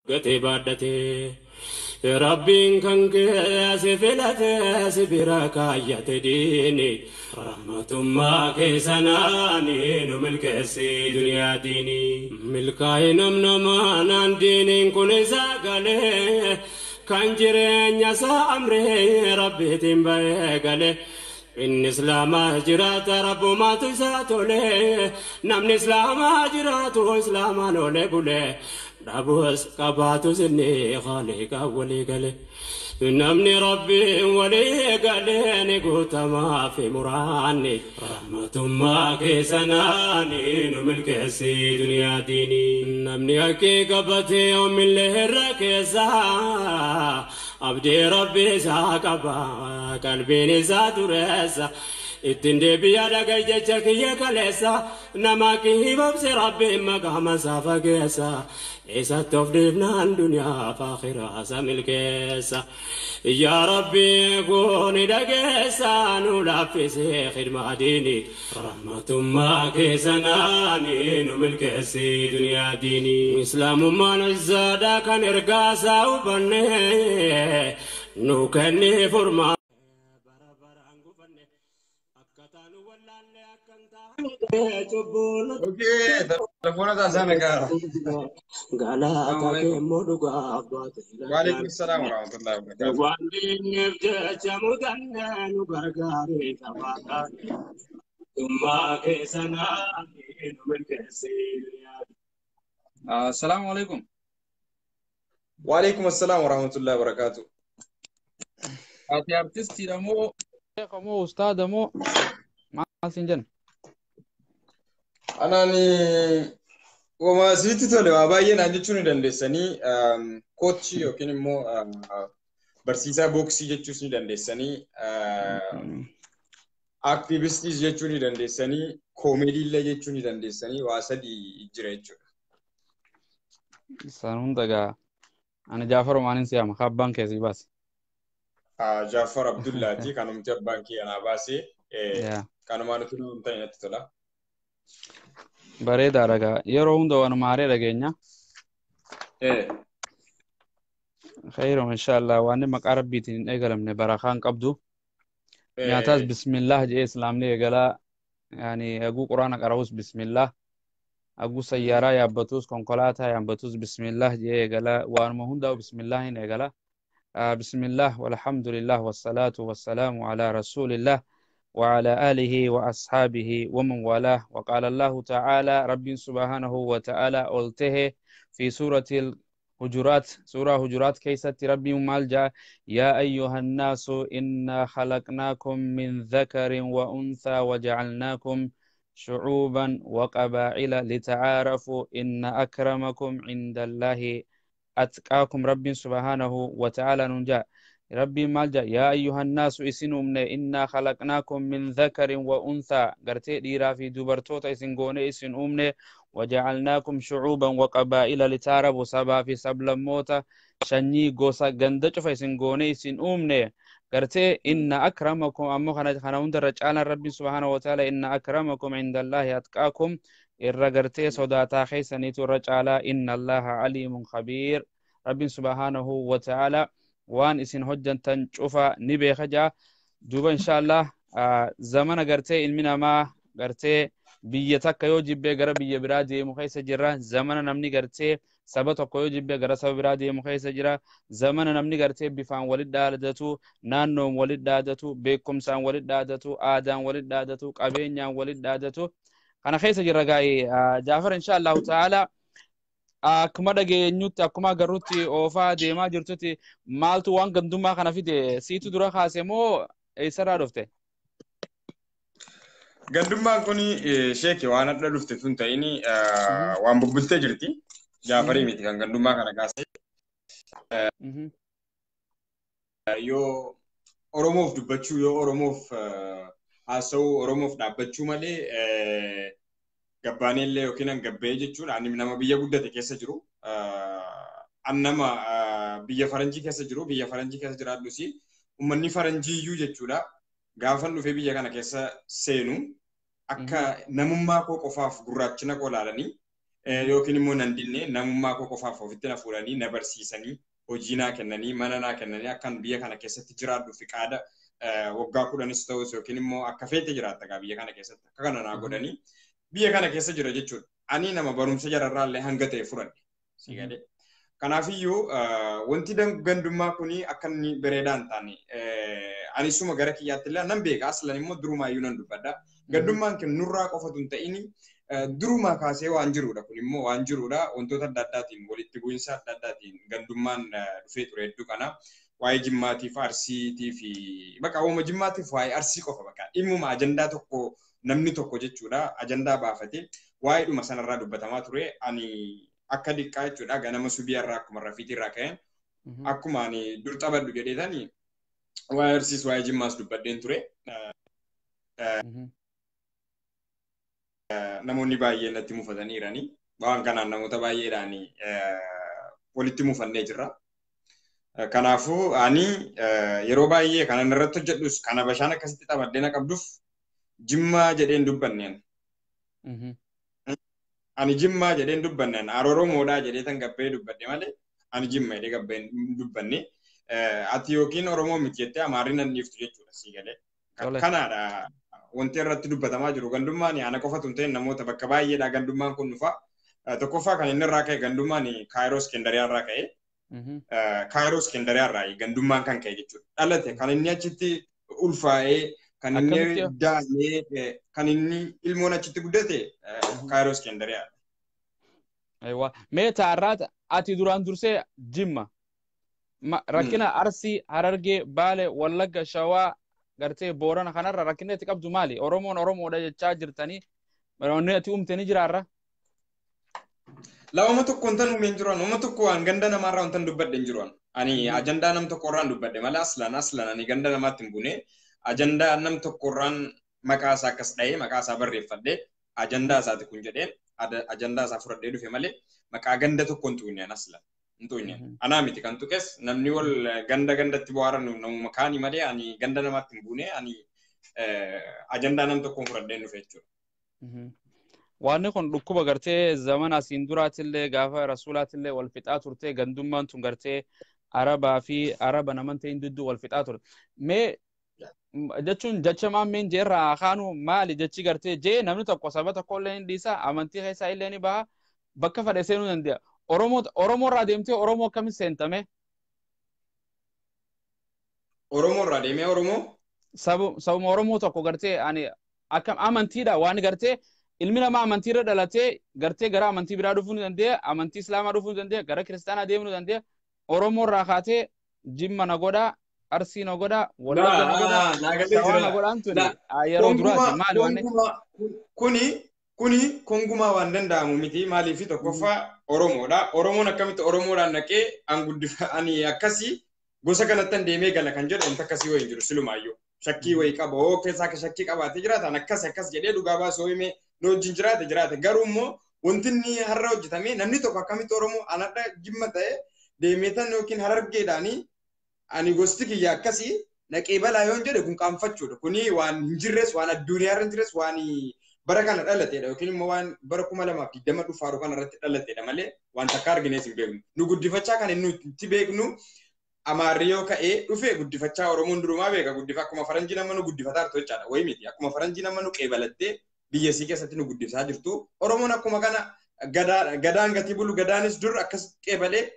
Gatee baadhatee Rabbiin kan kee si filatee si bira kaayyate diini rahmatummaa keessanaani nu milkeessi duniyaa diini. Milkaa'ee namnamaa naan diiniin kun isaa galee kan jireenya isaa amree Rabbiitiin ba'ee galee. Inni islaamaa jiraata rabbumaatu isaa tole namni islaamaa jiraatu islaamaan oole bule dhabus qabaatus inni khaaliqa walii gale. Namni rabbiin walii galee ni guutamaa fi muraanni rahmatummaa keessanaani nu milkeessi duniyaa diini. Namni haqqii qabatee oomillee irra keessaa abdii rabbi isaa qaba qalbiin isaa dureessa. Ittiin deebi'aa dhagaa jecha kiyya kaleessa nama kiibobse rabbiin maqaama isaa fageessa. Isatti of dhiifnaan duniyaa fi akhiraa isa milkeessa. Yaa Rabbi kuni dhageessa nu laaffisee khidmaa diini. Rahmatummaa keessanaani nu milkeessi duniyaa diini. Islaamummaan izzaadha kan ergaa isaa hubanne nu kenni furmaa. Okay, telefoona taasisa nagaara. Galata keemmoo dhugaa baate. Waalaikum salaam warahmatullahi wabarakatuh. Waan diinneef jecha mudanne nu gargaaree taphaadhaan. Dhummaa keessanaa nu milkeessee. Assalaamu alaikum. Waalaikum assalaam warahmatullahi wabarakatuh. Ati artistiidha moo sheekha moo ustaada moo maal siin jenna? Anaan wama isinitti tole waa baay'ee naan jechuu ni dandeessanii koochii yookiin immoo barsiisaa booksii jechuus ni dandeessanii aktiivistiis jechuu ni dandeessanii koomeediillee jechuu ni dandeessanii waa sadii jira jechuudha. Isaan hunda gaa ani Jaafarumaan si yaama abbaan kee si baase. Jaafar Abdullaati kanumti abbaan kee anaa baase kanumaan utuu nama hin ta'in natti tola. Bareedaadha gaa yeroo hunda waanuma haaree dhageenya. Khayrum inshallah waan maqaa rabbiitiin hin eegalamne barakaa hin qabdu. Nyaataas bismillah jedhee islaamni eegalaa yaani haguu quraana qara'us bismillah haguu sayyaaraa yaabbatus konkolaataa yaabbatus bismillah jedhee eegalaa waanuma hundaa'u bismillah hin eegalaa. Bismillah walhamdulillah wassalaatu wassalaamu alaa rasuulillah. وعلى آله وأصحابه ومن والاه. وقال الله تعالى رب سبحانه وتعالى قلته في سورة الحجرات سورة حجرات كيست ربي مالجا يا أيها الناس إنا خلقناكم من ذكر وأنثى وجعلناكم شعوبا وقبائل لتعارفوا إن أكرمكم عند الله أتقاكم. رب سبحانه وتعالى نجا ربي مالجا يا أيها الناس إسنومن إنا خلقناكم من ذكر وأنثى قرتي ديرا في دبرتوتا إسن إسنومن وجعلناكم شعوبا وقبائل لتعرفوا سبا في سبلموتا شني غوسا غندچ فإسن غوني إسنومن قرتي إن أكرمكم أمو خنا هندر ربي سبحانه وتعالى إن أكرمكم عند الله أتقاكم إر قرتي صداتا خيسنيتو رجالا إن الله عليم خبير. ربي سبحانه وتعالى waan isin hojjantan cufa ni beeka jaa. Duuba inshallah zamana gartee ilmi namaa gartee biyya takka yoo jibbee gara biyya biraa deemu keessa jira. Zamana namni gartee saba tokko yoo jibbee gara saba biraa deemu keessa jira. Zamana namni gartee bifaan walit dhaadatu, naannoon walit dhaadatu, beekumsaan walit dhaadatu, aadaan walit dhaadatu, qabeenyaan walit dhaadatu kana keessa jira gaa'ee Jaafar inshallah ta'ala. Akkuma dhageenyutti akkuma agarrutti oofaa deemaa jirtutti maaltu waan gandummaa kana fide siitu dura kaase moo eessarraa dhufte? Gandummaan kun sheeke waan hadha dhufte tun ta'in waan bubbultee jirti. Jaafarii miti kan gandummaa kana kaase. Yoo Oromoof dubbachuu yoo Oromoof haasa'uu Oromoof dhaabbachuu malee gabbaanellee yookiin hangabbee jechuudha. Ani nama biyya guddate keessa jiru. An nama biyya faranjii keessa jiru. Biyya faranjii keessa jiraadhus uummanni faranjiiyyuu jechuudha. Gaafan dhufee biyya kana keessa seenu akka namummaa koo qofaaf gurraachina koo ilaalanii Yookiin immoo nan dinne namummaa koo qofaaf ofitti na fuudhanii na barsiisanii hojii naa kennanii mana naa kennanii akkan biyya kana keessatti jiraadhu fi qaada waggaa 10 ta'us yookiin immoo akka feete jiraatta gaa biyya kana keessatti akka kana naa godhanii biyya kana keessa jira jechuudha. Ani nama barumsa jararraa illee hanga ta'e fudhadhe. Si galee. Kanaafiyyuu wanti gandummaa kuni akka inni bareedaa hin taane ani suma gara kiyyaatti illee nan beeka aslan immoo durumaayyuu nan dubbadha. Gandummaan kun nurraa qofatu hin ta'ini durumaa kaasee waan jirudha kun immoo waan jirudha wantoota adda addaatiin walitti bu'iinsa adda addaatiin gandummaan dhufee ture hedduu kana waa'ee jimmaatiif arsiitii fi bakka uuma jimmaatiif waa'ee arsii qofa bakka dhimmuma ajandaa tokko namni tokko jechuudha ajandaa baafatee waa'ee dhuma sanarraa dubbatamaa ture ani akka diqqaa jechuudha ganama subii irraa akkuma rafiitii irraa ka'een akkuma ani dur taphadhu jedheetani waa'ee arsiis waa'ee jimmaas dubbadheen ture. Namoonni baay'een natti mufataniirani. Waan kanaan namoota baay'eedhaan walitti mufannee jirra. Kanaafuu ani yeroo baay'ee kanan irratti hojjedhus kana bashaan akkasitti taphadhee na qabduuf jimmaa jedheen dubbanneen. Ani jimmaa jedheen dubbanneen Oromoodhaa jedhee tan gabbee dubbadhe malee ani jimma jedhee gabbee dubbanne. Ati yookiin Oromoo miti jettee Amaarri nan dhiiftu jechuudha sii galee. Kanaadha wanti irratti dubbatamaa jiru gandummaan ana qofatu hin ta'in namoota bakka baay'eedha gandummaan kun dhufa. Tokkoffaa kan inni irraa ka'e gandummaan Kaayiroo Iskendariyaa irraa ka'e. Kaayiroo Iskendariyaa irraa gandummaan kan ka'e jechuudha. Dhalate kan inni achitti ulfaa'ee kan inni daa'ee kan inni ilmoon achitti guddate Kaayiroo Iskendariyaa. Aywa mee taarraa ati duraan dursee Jimma rakkina Arsii Harargee Baale Wallagga Shawaa gartee Boorana kanarra rakkinni ati qabdu maali? Oromoon Oromoodha jechaa jirtanii wanni ati uumte ni jiraarra? Lama tokko wantan uumeen jiru nama tokko waan ganda namaarraa wantan dubbadhe hin jiru. Ani ajandaa nam tokko irraan dubbadhe malee aslan ani ganda namaatti hin buune ajandaa nam tokko irraan maqaa isaa akkas dha'ee maqaa isaa barreeffadhe ajandaa isaati kun jedhee ajandaa isaa fudhadhee dhufe malee maqaa ganda tokko hin tuqne aslan. Hin tuqne. Anaa miti kan tuqes namni wal ganda gandatti bu'aaran namuma kaani malee ani ganda namaatti hin buune ani ajandaa nam tokkoon fudhadhee dhufe jechuudha. Wanni kun dhukkuba gartee zamana asiin duraatillee gaafa rasuulaatillee wal fixaa turte gandummaan tun gartee Arabaa fi Araba naman ta'in dudduu wal fixaa turte. Mee jechuun jecha maammeen jeerraa kaanu maali jechi gartee jee namni tokko saba tokko illee ni dhiisa amantii keessaa illee ni baha bakka fedhe seenuu danda'a. Oromoo irraa deemtee Oromoo akkamitti seentame? Oromoo irraa deemee Oromoo? Sabuma Oromoo tokko gartee ani akkam amantiidha waan gartee ilmi namaa amantii irra dhalatee gartee gara amantii biraa dhufuu ni danda'a amantii Islaamaa dhufuu ni danda'a gara kiristaanaa deemuu ni danda'a Oromoo irraa kaatee Jimma na godhaa Arsii na godhaa Wallagga na godhaa Shawaa na godhaan tuni yeroo duraati maali waan Kuni kongumaa waan danda'amu miti maaliif tokkoffaa Oromoodha. Oromoon akkamitti Oromoodhaan naqee ani akkasii gosa kanatti deemee gala kan jedhu wanta akkasii wayii hin jiru silumaayyuu. Shakkii wayii qaba hoo keessaa akka shakkii qabaatee jiraatan akkas akkas jedhee dhugaa baasoo himee nu wajjin jiraate jiraate garuu immoo wanti inni har'a hojjetame namni tokko akkamitti Oromoo anadha Jimma ta'e deemee tan yookiin Harargeedhaanii ani gosti kiyya akkasii naqee balaa yoon jedhe kun qaanfachuudha. Kuni waan hin jirres waan addunyaarra hin jirres waan bara kana dhalateedha yookiin immoo waan bara 2020 dhufaaru kana irratti dhalateedha malee waan takka arginees hin beeknu. Nu guddifachaa kan inni itti beeknu Amaarri yoo ka'ee dhufe guddifachaa Oromoon durumaa beeka guddifa akkuma faranjii nama nu guddifataa jirtu jechaadha. Wayii miti akkuma faranjii nama nu qeebalattee biyya isii keessatti nu guddisaa jirtu. Oromoon akkuma kana gadaan gatii bulu gadaanis dur akkas qeebalee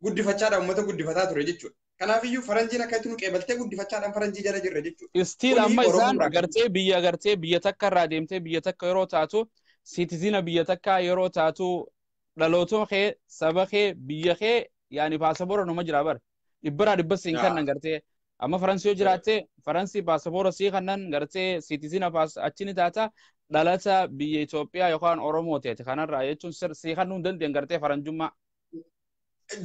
guddifachaadha uummata guddifataa ture jechuudha. Kanaafiyyuu faranjiin akka itti nu qeebaltee guddifachaadhaan faranjii jala jirra jechuudha. Istiil amma isaan gartee biyya takka irraa deemtee biyya takka yeroo taatu siitizina biyya takkaa yeroo taatu dhalootuma kee saba kee biyya kee yaani paasapoora numa jira bara. Dhibbaraa dhibba siin kannan gartee amma Faransii yoo jiraatte Faransii paasapoora sii kannan gartee siitizina achi ni taata dhalata biyya Itoophiyaa yookaan Oromoo ta'e kanarraa jechuun sii kannuu hin dandeenye gartee faranjummaa.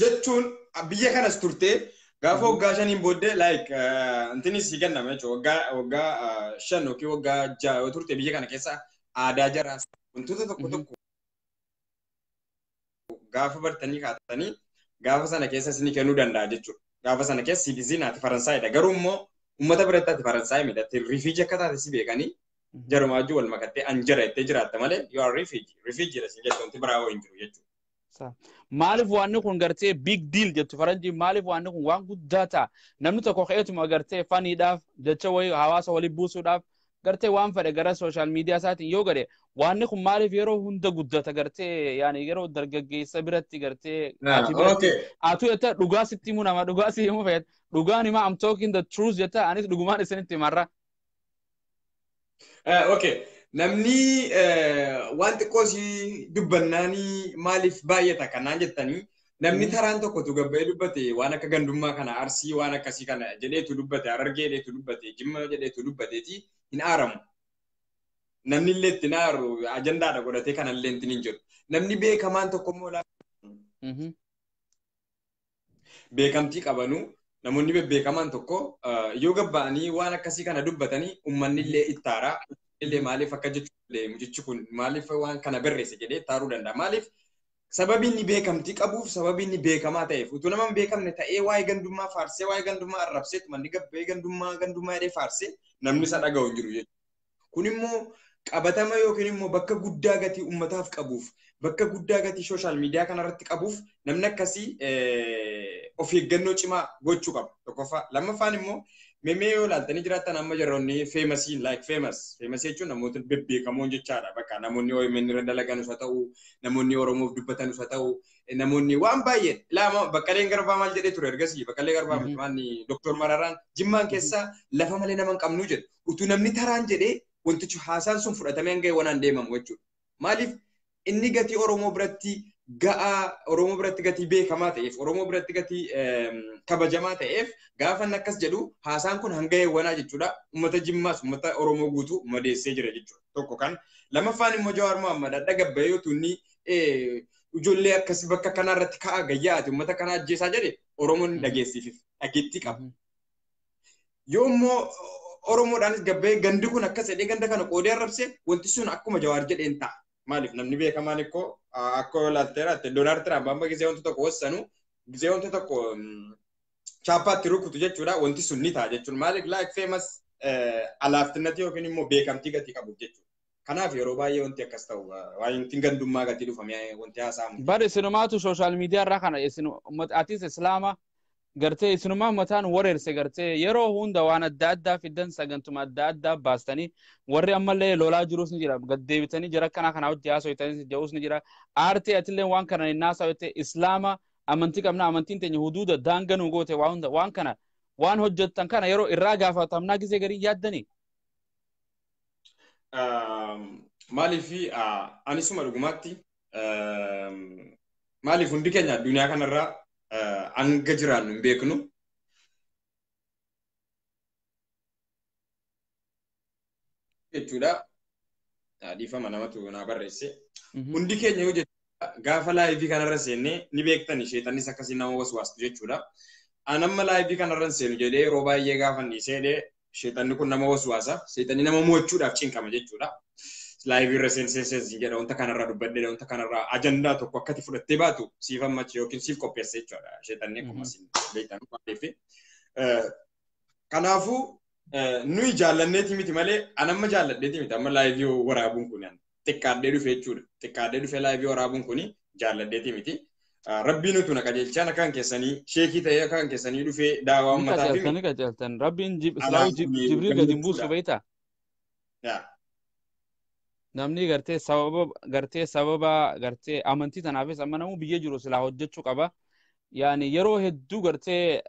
Jechuun biyya kanas turtee gaafa waggaa 5 booddee like intini sii kennama jechuudha. Waggaa 5 yookiin waggaa 6 yoo turte biyya kana keessa aadaa jaraa wantoota tokko tokko gaafa bartanii kaatanii gaafa sana keessa isinii kennuu danda'a jechuudha. Gaafa sana keessa siitizin ati Faransaayidha. Garuu immoo uummata biratti ati Faransaay miti. Ati rifiijii akka taate si beekanii Jarumaa wajjin wal makattee an jara jettee jiraatta malee you are refugee. Refugee dha siin jettu wanti biraa hin jiru jechuudha. Maaliif waanni kun gartee big deal jettu faranjii maaliif waanni kun waan guddaa ta'a? Namni tokko ka'eetuma gartee faniidhaaf jecha wayii hawaasa walii buusuudhaaf gartee waan fedhe gara social media isaatiin yoo godhe waanni kun maaliif yeroo hunda guddata gartee yaani yeroo dargaggeessa biratti gartee ati biratti atu jetta dhugaa sitti himu nama dhugaa si himu feet dhugaan hima I'm talking the truth jetta anis dhugumaan isinitti himarra. Okay. Namni waan xiqqoo si dubbannaanii maaliif baay'ata kanaan jettanii namni taraan tokkotu gabba'ee dubbate waan akka gandummaa kana Arsii waan akkasii kana jedheetu dubbate Harargee jedheetu dubbate Jimma jedheetu dubbateeti hin aaramu. Namni illee itti hin aaru ajandaadha godhatee kanallee ittiin hin jedhu. Namni beekamaan tokko immoo beekamtii qabanuu namoonni bebbeekamaan tokko yoo gabba'anii waan akkasii kana dubbatanii uummanni illee itti aaraa. Illee maaliif akka jechuudha mucichi kun maaliif waan kana barreesse jedhee taaruu danda'a. Maaliif sababii inni beekamtii qabuuf sababii inni beekamaa ta'eef utuu nama hin beekamne ta'ee waa'ee gandummaa faarsee waa'ee gandummaa arrabsee manni gabba'ee gandummaa gandummaa jedhee faarsee namni isa dhaga'u hin jiru jechuudha. Kun immoo qabatama yookiin immoo bakka guddaa gatii uummataaf qabuuf bakka guddaa gatii social media kanarratti qabuuf namni akkasii of eeggannoo cimaa gochuu qaba. Tokkoffaa. Lammaffaan immoo Memee yoo ilaaltanii jiraattan amma jarroonni famousii like famous famousii jechuun namoota bebbeekamoon jechaadha. Bakka namoonni OMN irra dalaganus haa ta'u, namoonni Oromoof dubbatanus haa ta'u, namoonni waan baay'ee laama Baqqaleen Garbaa maal jedhee ture ergasii Baqqalee Garbaa maanni Doktor Mararaan Jimmaan keessaa lafa malee nama hin qabnu jedhu. Utuu namni taraan jedhee wantichi haasaan sun fudhatamee hanga wanaan deemamu jechuudha. Maaliif inni gatii Oromoo biratti ga'aa Oromoo biratti gatii beekamaa ta'eef Oromoo biratti gatii kabajamaa ta'eef gaafa inni akkas jedhu haasaan kun hanga eewwanaa jechuudha. Uummata Jimmaas uummata Oromoo guutuu madeessee jira jechuudha. Tokko kan lammaffaan immoo Jawaar Mohaammed adda gabbayee utuu inni ijoollee akkasii bakka kanarratti ka'aa gayyaate uummata kana ajjeesaa jedhe Oromoon dhageessiif dhageettii qaba. Yoo immoo Oromoodhaanis gabbayee gandi kun akkas jedhee ganda kana qoodee arrabse wanti sun akkuma Jawaar jedheen ta'a. Maaliif namni beekamaan ikkoo akka ilaalteeraatti Doonaald Tiraamp amma gisee wanta tokko wassanu gisee wanta tokko chaappaatti rukutu jechuudha wanti sun ni ta'a jechuudha. Maaliif like famous alaaftinnati yookiin immoo beekamtii gatii qabu jechuudha. Kanaaf yeroo baay'ee wanti akkas ta'u wanti gandummaa gatii dhufame wanti haasa'amu. Bari isinumaatu social media irraa kana isin atis islaama gartee isinumaa mataan wareerse gartee yeroo hunda waan adda addaa fiddan sagantuma adda addaa baastanii warri ammallee lolaa jirus ni jira gaddeebitanii jara kana kana hojii haasofitanis jedhus ni jira aartee atillee waan kana hin haasofte islaama amantii qabna amantiin teenya huduuda daangaa nu goote waan hunda waan kana waan hojjettan kana yeroo irraa gaafatamnaa gisee garii yaaddanii. Maaliif anisuma dhugumaatti maaliif hundi keenya addunyaa kanarraa hanga jiraannu hin beeknu. Jechuudha. Dhiifama namatu naa barreesse. Hundi keenya yoo jechuudha gaafa liveii kanarra seennee ni beektani sheexannis akkasii nama waswaastu jechuudha. An amma liveii kanarra seenu jedhee yeroo baay'ee gaafa inni seenee sheexanni kun nama waswaasa. Sheexanni nama mo'achuudhaaf cinqama jechuudha. Liveii irra seen jedha wanta kanarraa dubbadhee wanta kanarraa ajandaa tokko akkati fudhattee baatu siif ammachi yookiin siif qopheesse jechuudha. Sheexanni akkuma isin beektan maaliif. Kanaafuu nuyi jaallanneeti miti malee an amma jaalladheeti miti amma liveii waraabuun kun xiqqaadhee dhufe jechuudha. Xiqqaadhee dhufe liveii waraabuun kun jaalladheeti miti. Rabbiin utuu na qajeelchaan akkaan keessanii sheekii ta'ee akkaan keessanii dhufee daawaa uummataa fi. Ni qajeeltan Rabbiin Jibriil gadi hin buusu beektaa? Namni gartee sababa gartee amantii tanaafis amma namuu biyya jiru silaa hojjechuu qaba. Yaani yeroo hedduu gartee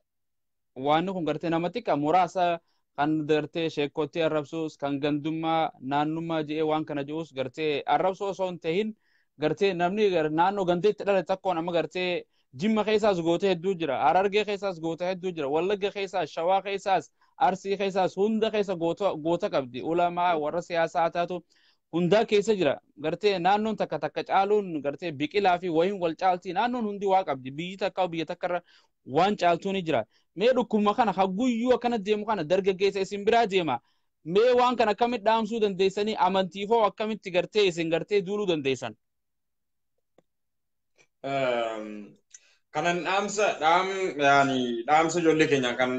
waan kun gartee nama xiqqaa muraasa kan gartee sheekootti arrabsuus kan gandummaa naannummaa jedhee waan kana jedhus gartee arrabsoo osoo hin tahin gartee namni naannoo gandeetti dhalate takkoon amma gartee Jimma keessaas goota hedduu jira, Harargee keessaas goota hedduu jira, Wallagga keessaas, Shawaa keessaas, Arsii keessaas hunda keessa goota qabdi. Ulamaa warra siyaasaa taatu hundaa keessa jira. Gartee naannoon takka takka caaluun gartee biqilaa fi wayiin wal caaltii naannoon hundi waa qabdi. Biyyi takka biyya takkarra waan caaltuu ni jira. Mee dhukkuma kana haguyyuu akkana deemu kana dargaggeessa isin biraa deema. Mee waan kana akkamitti dhaamsuu dandeessanii amantiifoo akkamitti gartee isin gartee duuluu dandeessan? Kanan dhaamsa yaani dhaamsa ijoollee keenyaan kan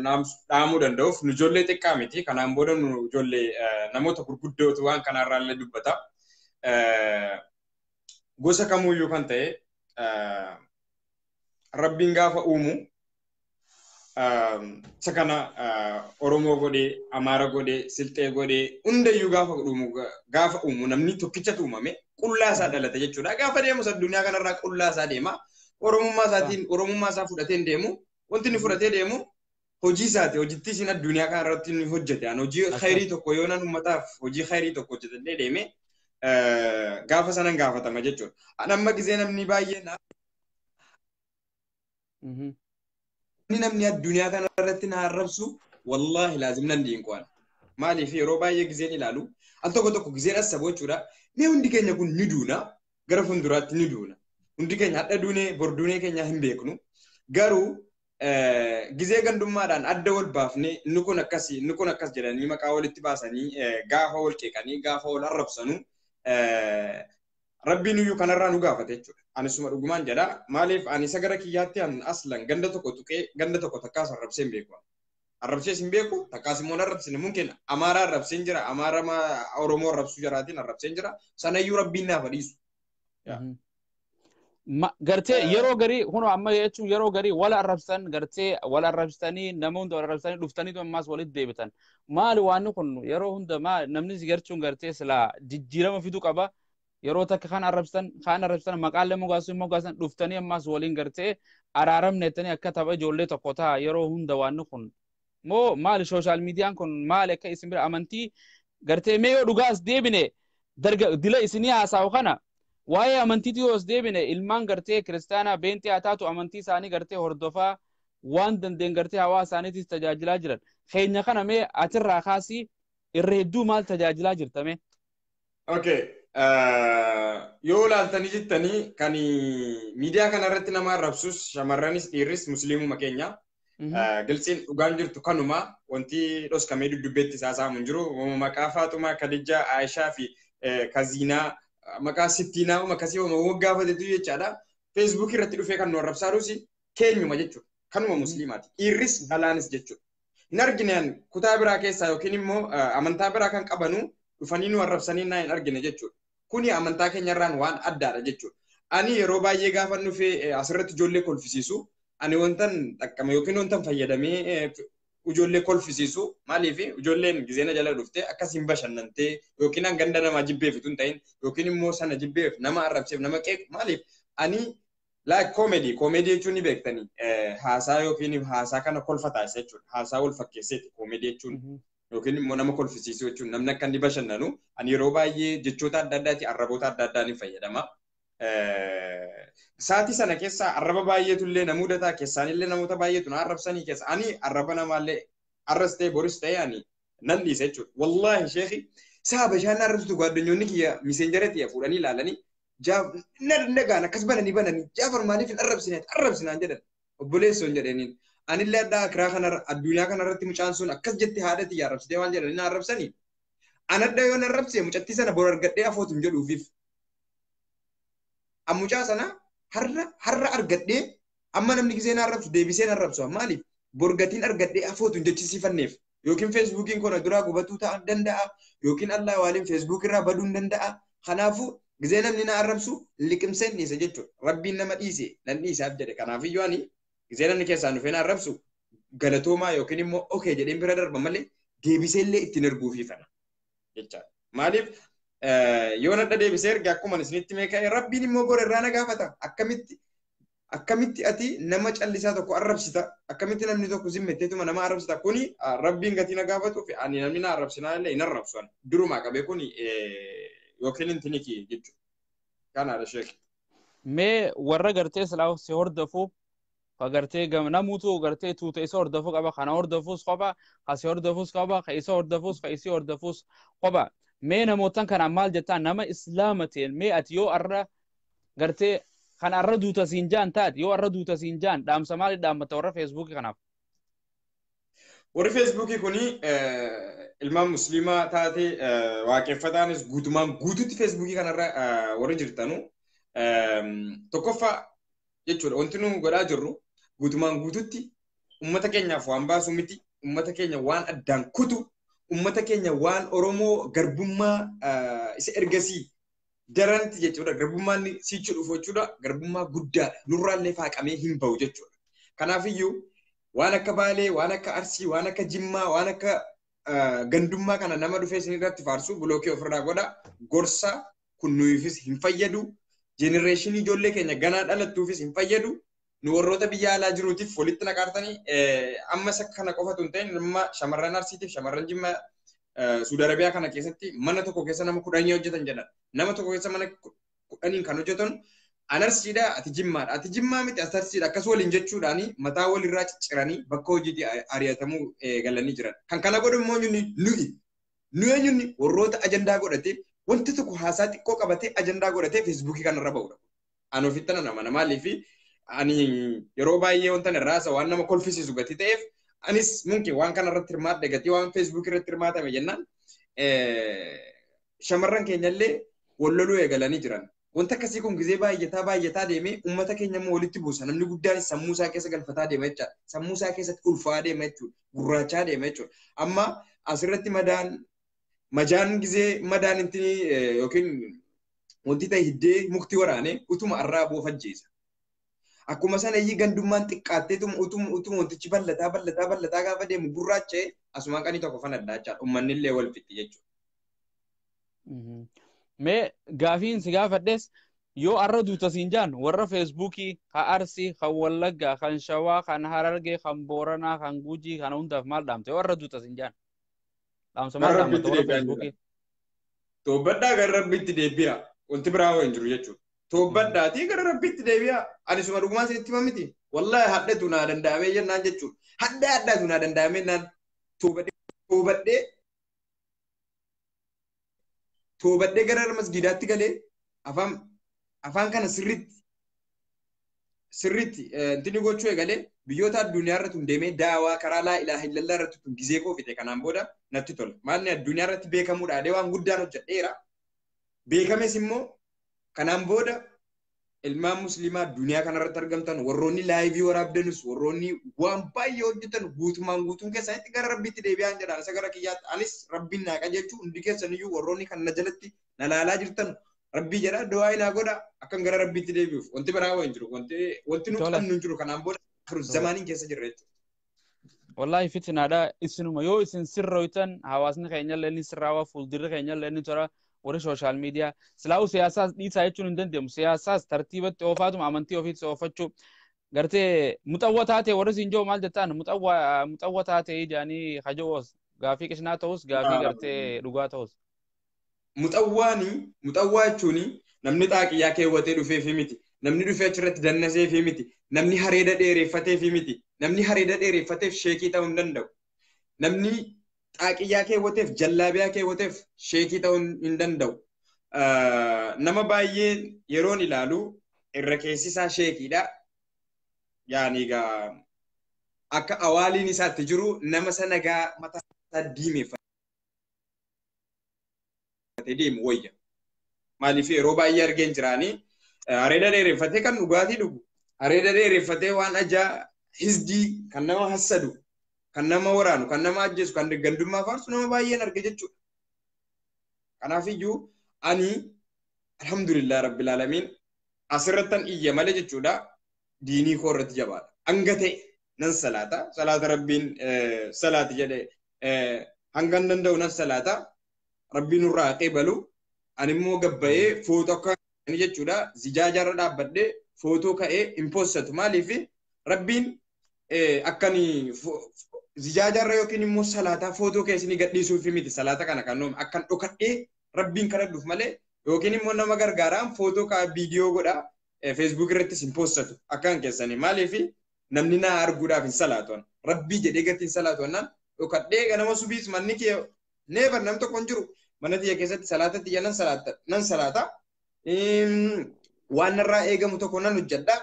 dhaamuu danda'uuf nu ijoollee xiqqaa miti. Kanaan booda nu ijoollee namoota gurguddootu waan kanarraa illee dubbata. Gosa kamuyyuu kan ta'e Rabbiin gaafa uumu isa kana Oromoo godhee, Amaara godhee, Silxee godhee hundayyuu gaafa uumu namni tokkichatu uumame qullaa isaa dhalate jechuudha. Gaafa deemus addunyaa kanarraa qullaa isaa deema. Oromummaa isaatiin Oromummaa isaa fudhatee deemu. Wanti inni fudhatee deemu hojii isaati. Hojittii isin addunyaa kanarratti inni hojjete. Ani hojii khayrii tokko yoo nan uummataaf hojii khayrii tokko hojjetee deeme gaafa sanan gaafatama jechuudha. Ani amma gisee namni baay'ee namni addunyaa kanarratti na arrabsu wallaahi laazim nan diinqo'an. Maaliif yeroo baay'ee giseen ilaalu al tokko tokko giseen assabu jechuudha. Mee hundi keenya kun ni duuna gara fuulduraatti ni duuna. Hundi keenya hadha duunee bor duunee keenya hin beeknu. Garuu gisee gandummaadhaan adda wal baafnee inni kun akkasii inni kun akkas jedhanii maqaa walitti baasanii gaafa wal qeeqanii gaafa wal arrabsanu Rabbiin iyyuu kanarraa nu gaafate jechuudha. Ani suma dhugumaan jedha. Maaliif ani isa gara kiyyaatti an aslan ganda tokko tuqee ganda tokko takkaas arrabsee hin beeku. Arrabsees hin beeku takkaas immoo arrabsine mumkin Amaaraa arrabseen jira Amaara Oromoo arrabsuu jaraatiin arrabseen jira sanayyuu Rabbiin naaf dhiisu. Gartee yeroo garii kunoo amma jechuun yeroo garii wal arrabsan gartee wal arrabsanii nama hunda wal arrabsanii dhuftaniitu ammaas walitti deebitan. Maali waan kun yeroo hunda namni si garchuun gartee silaa jijjiirama fiduu qaba. Yeroo takka kan arrabsan maqaalee mogaasan dhuftanii ammaas waliin gartee araaramne jettanii akka tapha ijoollee tokko ta'a yeroo hunda waan kun. Moo maali sooshaal miidiyaan kun maali akka isin bira amantii gartee mee yoo dhugaas deebine darga dila isinii haasa'u kana waa'ee amantiitu yoo as deebine ilmaan gartee kiristaanaa beenxee haa taatu amantii isaanii gartee hordofaa waan dandeen gartee hawaasa isaaniitis tajaajilaa jiran. Keenya kana mee atirraa kaasii irra hedduu maal tajaajilaa jirta mee? Okay. Yoo ilaaltanii jettanii kan miidiyaa kanarratti nama arrabsus shamarranis dhiirris musliimuma keenya. Gilxiin dhugaan jirtu kanuma wanti dhoskamee dudubbeetti isaa saamu hin jiru. Maqaa Faaxumaa, Khadijaa, Aayishaa fi Kaziinaa maqaa Sittiinaa akkasii gaafatetu jechaadha. Feesbuuk irratti dhufee kan nu arrabsaa jirus keenyuma jechuudha. Kanuma musliimaati. Dhiirris dhalaanis jechuudha. Hin argine kutaa biraa keessaa yookiin immoo amantaa biraa kan qabanu dhufanii nu arrabsanii naa hin argine jechuudha. Kuni amantaa keenyarraan waan addaadha jechuudha. Ani yeroo baay'ee gaafa dhufee asirratti ijoollee kolfisiisu ani wantan xaqqame yookiin wantan fayyadamee ijoollee kolfisiisu maaliif ijoolleen gizeena jala dhuftee akkasiin bashannantee yookiin ganda namaa jibbeef utuu hin ta'in yookiin immoo sana jibbeef nama arrabseef nama qeequ maaliif ani like comedy comedy jechuun ni beektanii haasaa yookiin haasaa kana kolfa taasisa jechuudha. Haasaa wal fakkeesseeti comedy jechuun yookiin immoo nama kolfisiisu jechuun namni akka inni bashannanu ani yeroo baay'ee jechoota adda addaati arraboota adda addaa ni fayyadama. Saatii sana keessa arraba baay'eetu illee na mudataa keessaanillee namoota baay'eetu na arrabsanii keessa ani arraba namaallee arras ta'e boris ta'e ani nan dhiisa jechuudha. Wallaahi sheekhi isaa bishaan arrabsitu gaaddonyoonni kiyya miseenjara tiyya fuudhanii ilaalanii nagaan akkas bananii bananii Jaafar maaliif hin arrabsine arrabsinaan jedhan obboleessoon jedhaniin. Anillee adda akiraa kanarra addunyaa kanarratti mucaan sun akkas jette haadha tiyya arrabsitee waan jedhanii na arrabsanii. An adda yoo na arrabse mucattii sana bor argadhee afootu hin jedhuufiif. Mucaa sana har'a argadhee amma namni gisee na arrabsu deebisee na arrabsu maaliif borgatiin argadhee afootu hin jechisiifanneef yookiin feesbuukiin kun duraa gubatuu ta'uu danda'a yookiin Allah waaliin feesbuuk irraa baduu hin danda'a. Kanaafuu gisee namni na arrabsu liqimseen dhiise jechuudha. Rabbiin nama dhiise nan dhiisaaf jedhe. Kanaafiyyuu ani gisee namni keessaan dhufee na arrabsu galatoomaa yookiin immoo okee jedheen bira darba malee deebisee illee ittiin erguufiifana jechaadha. Maaliif yoo nadha deebisee erga akkuma isinitti meeqa Rabbiin immoo bor irraa na gaafata. Akkamitti ati nama callisaa tokko arrabsita akkamitti namni tokko zimmetteetuma nama arrabsita kuni Rabbiin gatii na gaafatuuf ani namni na arrabsinaa illee hin arrabsu ani durumaa qabee kuni yookiin intiniki jechuudha. Kanaadha sheekh. Mee warra gartee silaa si hordofu ka gartee namuutu gartee tuuta isa hordofu qaba kana hordofuus qaba ka si hordofuus qaba ka isa hordofuus ka isii hordofuus qaba. Mee namootan kanaan maal jettaan nama islaama ta'een mee ati yoo arra gartee kan arra duuta siin jaan taate yoo arra duuta siin jaan dhaamsa maali dhaammata warra feesbuukii kanaaf? Warri feesbuukii kuni ilmaan musliimaa taate waaqeffataanis guutumaan guututti feesbuukii kanarra warri jirtanu tokkoffaa jechuudha. Wanti nu godhaa jirru guutumaan guututti uummata keenyaaf waan baasu miti, uummata keenya waan addaan kutu, uummata keenya waan Oromoo garbummaa isa ergasii daranti jechuudha. Garbummaan siichi dhufu jechuudha. Garbummaa guddaadha. Nurraallee faaqamee hin bahu jechuudha. Kanaafiyyuu waan akka Baalee, waan akka Arsii, waan akka Jimmaa, waan akka gandummaa kana nama dhufee isin irratti faarsu block ofirraa godha. Gorsa kun nuufis hin fayyadu. Generation ijoollee keenya ganaa dhalattuufis hin fayyadu. Nu warroota biyya alaa jiruutiif walitti naqaartanii amma isa kana qofatu hin ta'in amma shamarran Arsiitiif shamarran Jimmaa Suudi Arabiyaa kana keessatti mana tokko keessa nama 10 hojjetan jedhan. Nama tokko keessa mana 10n kan hojjetan an Arsiidha, ati Jimmaadha. Ati Jimmaa miti, ati Arsiidha. Akkas waliin jechuudhaani mataa walirraa cicciranii bakka hojiitti ari'atamuu galanii jiran. Kan kana godhu immoo nuyi. Nu eenyunni warroota ajandaa godhatee wanti tokko haasaa xiqqoo qabatee ajandaa godhatee Feesbuukii kanarra ba'udha. Ani ofitti nan amana, maaliif ani yeroo baay'ee wanta irraa haasa'u waan nama kolfisiisu gatii ta'eef, anis mumkin waan kanarratti hirmaadhe gatii waan Feesbuukii irratti hirmaatame jennaan shamarran keenyallee wal loluu eegalanii jiran. Wanta akkasii kun gizee baay'ataa baay'ataa deemee uummata keenya immoo walitti buusa. Namni guddaan sammuu isaa keessa galfataa deema jechaadha. Sammuu isaa keessatti ulfaa deema jechuudha. Gurraachaa deema jechuudha. Amma asirratti madaan majaan gizee madaan inti yookiin wanti ta'e hiddee mukti waraanee utuma arraa boofajjeessa. Akkuma sana iyyii gandummaan xiqqaattee utuma wantichi bal'ataa bal'ataa bal'ataa gaafa deemu gurraacha'e asumaan qanii tokko fanaddaa jechaadha. Uummanni illee wal fixi jechuudha. Mee gaafiin si gaafadhes, yoo arra duuta siin jaan, warra Feesbuukii kan Arsii, kan Wallaggaa, kan Shawaa, kan Harargee, kan Booranaa, kan Gujii kana hundaaf maal dhaamte yoo arra duuta siin jaan? Dhaamsa maal Gara dhaamata Rabbiitti warra deebi'aa jira. Feesbuukii? Toobbadhaa, gara Rabbiitti deebi'a. Wanti biraa hoo hin jiru jechuudha. Toobbadhaatii gara Rabbiitti deebi'a. Ani suma dhugumaan isinitti hima miti. Wallaahi hadhatu naa danda'amee jennaan jechuudha. Hadhaa hadhaatu naa danda'amee jennaan toobadhee toobadhee gara masgiidaatti galee afaan kana sirriitti sirriitti intini gochuu eegalee biyyoota addunyaa irratti tun deemee daawaa karaa laa ilaaha illallah irratti tun gizee koo fixe kanaan booda natti tola. Maalni addunyaa irratti beekamuudhaan waan guddaan hojjedheera. Beekames immoo kanaan booda ilmaan musliimaa addunyaa kanarratti argamtan, warroonni live waraabdanus, warroonni waan baay'ee hojjetan, guutumaan guutuun keessanitti gara Rabbiitti deebi'aan jedhaan. Isa gara kiyyaatti anis Rabbiin naa qajeelchu. Hundi keessaniyyuu warroonni kan na jalatti na laalaa jirtan, Rabbii jedha du'aa naa godha akkan gara Rabbiitti deebi'uuf. Wanti biraa waa hin jiru, wanti nu Tola. qabnu hin jiru. Kanaan booda akhiru zamaaniin keessa jirra jechuudha. Wallaahi fitinaadha. Isinuma yoo isin sirroytan hawaasni keenyallee ni sirraawaa, fuuldurri keenyallee ni tola. Warri social media silaa'u siyaasaas dhiisaa jechuun hin danda'amu. Siyaasaas tartiibatti oofaatuma amantii ofiitti oofachuu gartee muxawwa taate warri siin jiru maal jettaan, muxawwa taate jedhanii haja'oos gaafii qishnaa ta'us gaafii gartee dhugaa ta'us. Muxawwaani, muxawwaa jechuun namni xaaqiyyaa keewwatee dhufeefi miti. Namni dhufee achirratti dannaseefi miti. Namni hareeda dheereffateefi miti. Namni hareeda dheereffateef sheekii ta'uu hin danda'u. Namni xaaqiyyaa keewwateef, jallaabiyaa keewwateef sheekii ta'uu hin danda'u. Nama baay'ee yeroon ilaalu irra keessisaa sheekiidha. Yaani egaa akka awaaliin isaatti jiru nama sana gaa mataa isaa diimeeffatee deemu wayya. Maaliif yeroo baay'ee argeen jiraanii hareeda dheereffatee kan dhugaatii dhugu, hareeda dheereffatee waan ajaa hisdii kan nama hassadu, kan nama waraanu, kan nama ajjeesu, kan gandummaa faarsu nama baay'een arge jechuudha. Kanaafiyyuu ani alhamdulillah rabbil aalamiin asirrattan iyya malee jechuudha, diinii koo irratti jabaadha. Hanga ta'e nan salaata. Salaata Rabbiin salaati jedhe hangan danda'u nan salaata. Rabbiin nurraa qeebalu. Ani immoo gabbayee footoo akka jechuudha zijaajaarra dhaabbadhee footoo ka'ee hin poostatu. Maaliif Rabbiin akkani zijaajaarra yookiin immoo salaataa footoo ka'ee isinii gadhiisuuf miti salaata kana kan noome akkan dhokadhee Rabbiin kadhadhuuf malee, yookiin immoo nama gargaaraan footoo ka'a viidiyoo godha Feesbuuk irrattis hin poostatu akkan keessanii. Maaliif namni naa arguudhaaf hin salaatu, Rabbii jedhee gatiin salaatu annaan dhokadhee ganama subiis manni kee neebar nam tokko hin jiru, mana tiyya keessatti salaata tiyya nan salaata nan salaata, waan narraa eegamu tokko nan hojjedha.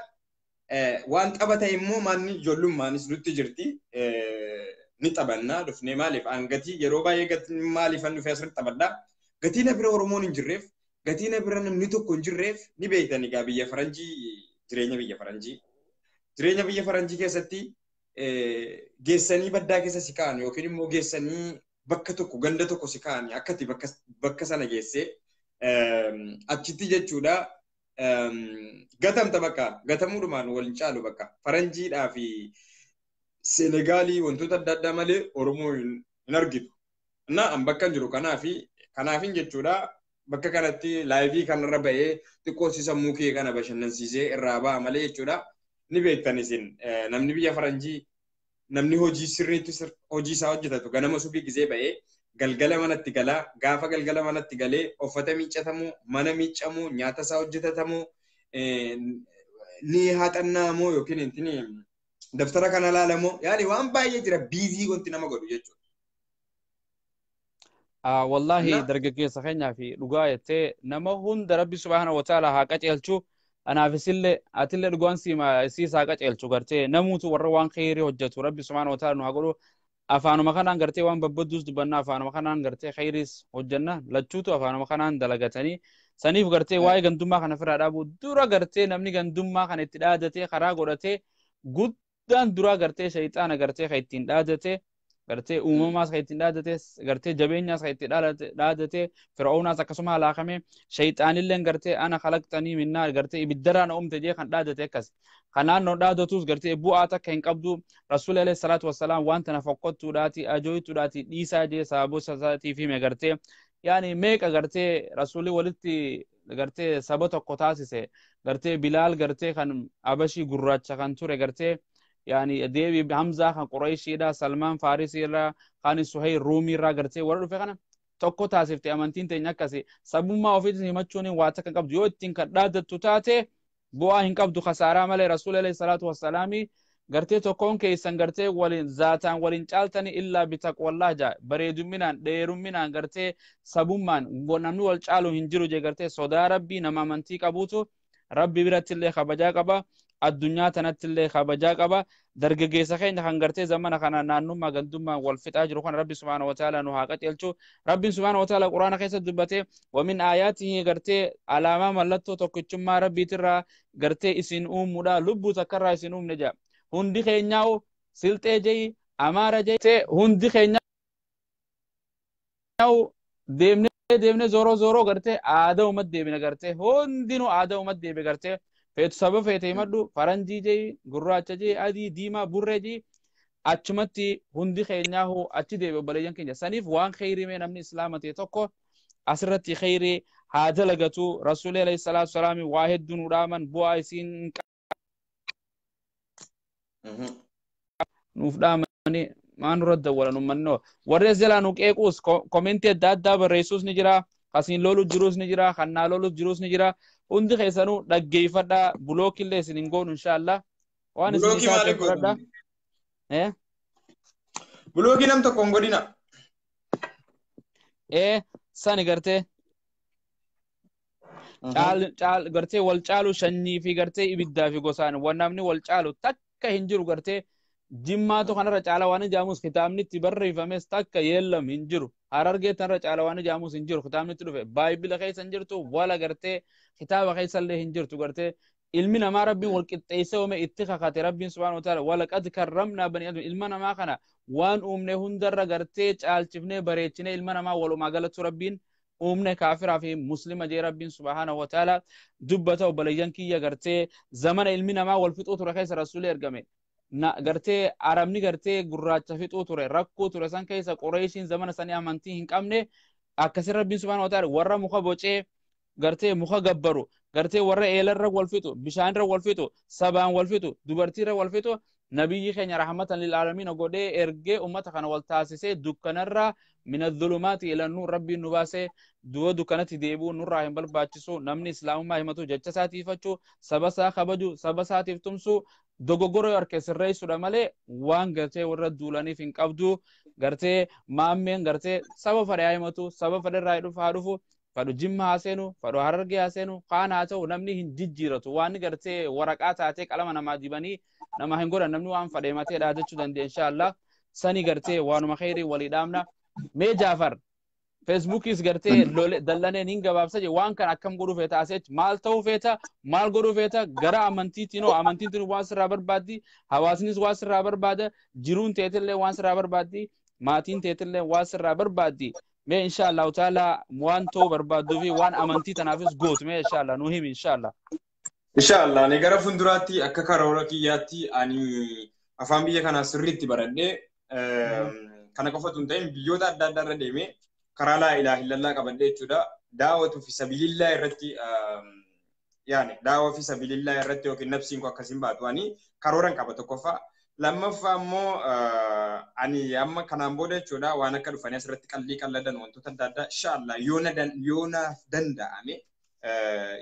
Waan tapha ta'e immoo manni ijoollumaanis nutti jirti, ni taphannaa dhufnee. Maaliif an gatii yeroo baay'ee gatii maaliif an dhufee asirratti taphadhaa? Gatii na bira Oromoon hin jirreef, gatii na bira namni tokko hin jirreef, ni beektan egaa biyya faranjii. Jireenya biyya faranjii. Jireenya biyya faranjii keessatti geessanii baddaa keessa si kaa'an yookiin immoo geessanii bakka tokko ganda tokko si kaa'an akkati bakka sana geessee achitti jechuudha gatamta bakka gatamuudhumaan wal hin caalu bakka faranjiidhaa fi Senegaalii wantoota adda addaa malee Oromoo hin argitu. Na an bakka jiru kanaafin jechuudha bakka kanatti laayivii kanarra ba'ee xiqqoo si sammuu kee kana bashannansiisee irraa ba'a malee jechuudha. Ni beektan isin namni biyya faranjii namni hojii sirriitti hojii isaa hojjetatu ganama subii gizee ba'ee galgala manatti galaa gaafa galgala manatti galee uffata miiccatamu mana miiccamu nyaata isaa hojjetatamu ni haxannaamoo yookiin intini daftara kana laalamoo yaani waan baay'ee jira biizii wanti nama godhu jechuudha. Wallaahi dargaggeessa keenyaa fi dhugaa jettee nama hunda Rabbi subhaanahu wa ta'ala haa qajeelchu. Anaafis illee atillee dhugaan siis haa qajeelchu gartee namuutu warra waan kheyrii hojjetu Rabbi subhaanahu wa ta'ala nu haa godhu. Afaanuma kanaan gartee waan babbadduus dubbanna afaanuma kanaan gartee kheyriis hojjenna lachuutu afaanuma kanaan dalagatanii saniif gartee waa'ee gandummaa kana ofirraa dhaabuu dura gartee namni gandummaa kana itti dhaadatee karaa godhatee guddaan duraa gartee shayxaana gartee kan ittiin dhaadatee gartee uumamaas kan ittiin dhaadate gartee jabeenyaas kan ittiin dhaadate fir'aunaas akkasuma halaakame shayxaanilleen gartee ana khalaqtanii minnaa gartee ibiddarraa na uumte jee kan dhaadate akkas kanaan no dhaadatus gartee bu'aa takka hin qabdu rasuulli alayhi salaatu wassalaam waan tana fokkottuudhaati ajooytuudhaati dhiisaa jee sababoota isaatiif hime gartee yaani meeqa gartee rasuulli walitti gartee saba tokko taasise gartee Bilaal gartee kan Abashii gurraacha kan ture gartee yani deebi Hamza kan Quraishiidha Salmaan Farisiirraa kan Suhayl Ruumiirraa gartee warra dhufe kana tokko taasifte amantiin teenya akkasi sabummaa ofiitiin himachuun waa takka qabdu yoo ittiin kan dhaadattu taate bu'aa hin qabdu khasaaraa malee rasuulli alayhi salaatu wassalaami gartee tokkoon keessan gartee waliin zaataan waliin caaltani illaa bitaqwallah jaa bareedumminaan dheerumminaan gartee sabummaan namni wal caalu hin jiru jee gartee sodaa rabbii nama amantii qabuutu rabbi biratti illee kabajaa qaba addunyaa tanatti illee kabajaa qaba dargaggeessa keenya kan gartee zamana kana naannummaa gandummaa wal fixaa jiru kana rabbi subhaanahu wa ta'ala nu haa qajeelchu. Rabbiin subhaanahu wa ta'ala quraana keessa dubbatee wamin aayaatihi gartee alaamaa mallattoo tokkichummaa rabbiitirraa gartee isin uumuudha lubbuu takkarraa isin uumne jedha. Hundi keenyaa silxee jeyi amaara jeyi hundi keenyaa deemnee deemnee zooroo zooroo gartee aadaa uummata deebina gartee hundinuu aadaa uummata deebe gartee feetu saba feete himadhu faranjii jeyi gurraacha jeyi adii diimaa burree jeyi achumatti hundi keenyaa achi deebe obboleeyyan keenya saniif waan kheyrii mee namni islaama ta'e tokko asirratti kheyrii haa dalagatu rasuulli alayhi salaatu wasalaam waa hedduu nu dhaaman bu'aa isiin nuuf dhaamanii maan nurra dawwalan ummannoo warri as jalaa nu qeequus komentii adda addaa barreessuus ni jira kasiin loluuf jiruus ni jira kan naa loluuf jiruus ni jira hundi keessanuu dhaggeeffadhaa bulookillee isin hin goonu inshaallah waan isin isaa fudhadhaa. Bulookii nam tokko hin godhina. Sani gartee caal gartee wal caalu shanyii fi gartee ibiddaa fi gosaan waan namni wal caalu takka hin jiru gartee jimmaatu kanarra caala waan ijaamus kitaabni itti barreeffames takka yeellam hin jiru harargee tanarra caala waan ijaamus hin jiru kitaabni itti dhufe baayibila keessa hin jirtu wala gartee kitaaba keessa illee hin jirtu gartee ilmi namaa rabbiin wal qixxeessee uume itti kakate rabbiin subhaanahu wa ta'ala walaqad karramnaa banii aadam ilma namaa kana waan uumne hundarra gartee caalchifnee bareechinee ilma namaa walumaa galatu rabbiin uumne kaafiraa fi muslima jee rabbiin subhaanahu wa ta'ala dubbata obboleeyyan kiyya gartee zamana ilmi namaa wal fixuu ture keessa rasuulli ergame na gartee arabni gartee gurraacha fixuu ture rakkoo ture san keessa Qureeshiin zamana sanii amantii hin qabne akkasi rabbiin subhaanahu wa ta'ala warra muka bocee gartee muka gabbaru gartee warra eelarra wal fixu bishaanirra wal fixu sabaan wal fixu dubartiirra wal fixu nabiyyi keenya rahmatan lil aalamiin godhee ergee ummata kana wal taasisee dukkanarraa min adh-dhulumaati ila nuur rabbiin nu baasee du'a dukkanatti deebi'uu nurraa hin barbaachisu namni islaamummaa himatu jecha isaatiifachuu saba isaa kabaju saba isaatiif tumsuu dogoggora yoo harka sirreessuudha malee waan gartee warra duulaniif hin qabdu gartee maammeen gartee saba fedhe haa himatu saba fedhe irraa haa dhufu fadhu jimma haa seenu fadhu harargee haa seenu kaan haa ta'u namni hin jijjiiratu waan gartee waraqaa taatee qalama namaa dibanii nama hin godhan namni waan fedhe himatee dhaadachuu danda'a inshaallah sani gartee waanuma kheyrii walii dhaamna mee Jaafar Feesbuukis gartee dallaneen hin gabaabsa je waan kan akkam godhuu feeta aseech maal ta'uu feeta maal godhuu feeta gara amantiitiin hoo amantiin waan sirraa barbaaddi hawaasnis waan sirraa barbaada jiruun teetillee waan sirraa barbaaddi maatiin teetillee waan sirraa barbaaddi mee inshaallahu taala waan ta'uu barbaadduu fi waan amantii tanaafis gootu mee inshaallah nu himi inshaallah. Inshaallah ani gara fuulduraatti akka karoora kiyyaatti ani afaan biyya kanaa sirriitti baradhee kana qofa otoo hin ta'in biyyoota adda addaa irra deemee karaa laa ilaaha illallah qabadhee jechuudha. Daawwatu fi sabilillaa irratti yaani daawwa fi sabilillaa irratti yookiin nafsiin koo akkasiin baatu ani karooran qaba tokkoffaa. Lammaffaa immoo ani amma kanaan booda jechuudha waan akka dhufanii asirratti qallii qalladan wantoota adda addaa inshaallah yoo naaf danda'ame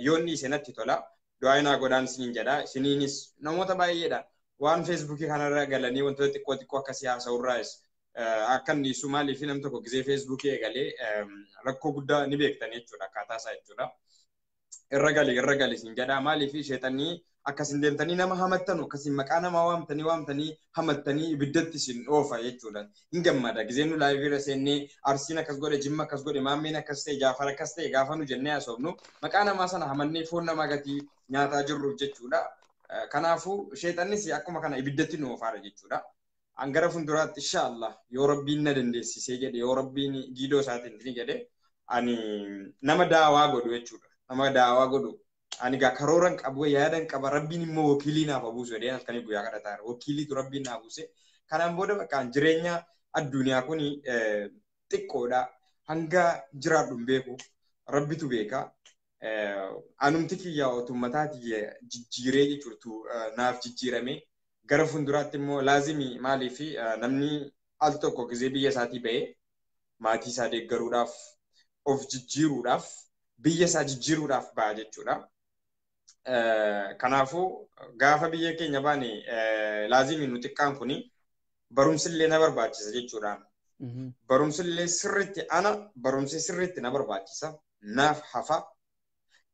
yoo inni isinatti tola du'aa naa godhaan isiniin jedha isiniinis namoota baay'eedha waan feesbuukii kanarra galanii wantoota xiqqoo xiqqoo akkasii haasa'urraas akka inni ibsu maaliif namni tokko gisee feesbuukii eegalee rakkoo guddaa ni beektan jechuudha akkaataa isaa jechuudha. Irra gali isin jedha maaliif sheexanii akkasin deemtanii nama hamattanu akkasin maqaa namaa waamtanii hamattanii ibiddatti isin oofa jechuudha. Hin gammada gisee nu laayivii irra seennee Arsiin akkas godhe Jimma akkas godhe Maammeen akkas ta'e Jaafar akkas ta'e gaafa nu jennee haasofnu maqaa namaa sana hamannee foon namaa gatii nyaataa jirruuf jechuudha. Kanaafuu sheexannis akkuma kana ibiddatti nu oofaara jechuudha. An gara fuulduraatti inshaallah yoo rabbiin na dandeessisee jedhe yoo rabbiin giidoo isaatiin ni jedhe ani nama daawaa godhu jechuudha. Nama daawaa godhu. Ani gaa karooran qabu yaadan qaba rabbiin immoo wakiilii naaf buusu jedhee halkanii guyyaa kadhataa jira. Wakiiliitu rabbiin naaf buuse. Kanaan booda bakka jireenya addunyaa kun xiqqoodha. Hanga jiraadhu hin beeku. Rabbitu beeka. Anumti kiyya otummataa kiyya jijjiiree jechuudha naaf jijjiirame. Gara fuulduraatti immoo laazimii maaliif namni al tokko gisee biyya isaatii ba'ee maatii isaa deeggaruudhaaf of jijjiiruudhaaf biyya isaa jijjiiruudhaaf ba'a jechuudha. Kanaafuu gaafa biyya keenya baane laazimii nu xiqqaan kuni barumsillee na barbaachisa jechuudha. Barumsillee sirriitti ana barumsi sirriitti na barbaachisa naaf hafa.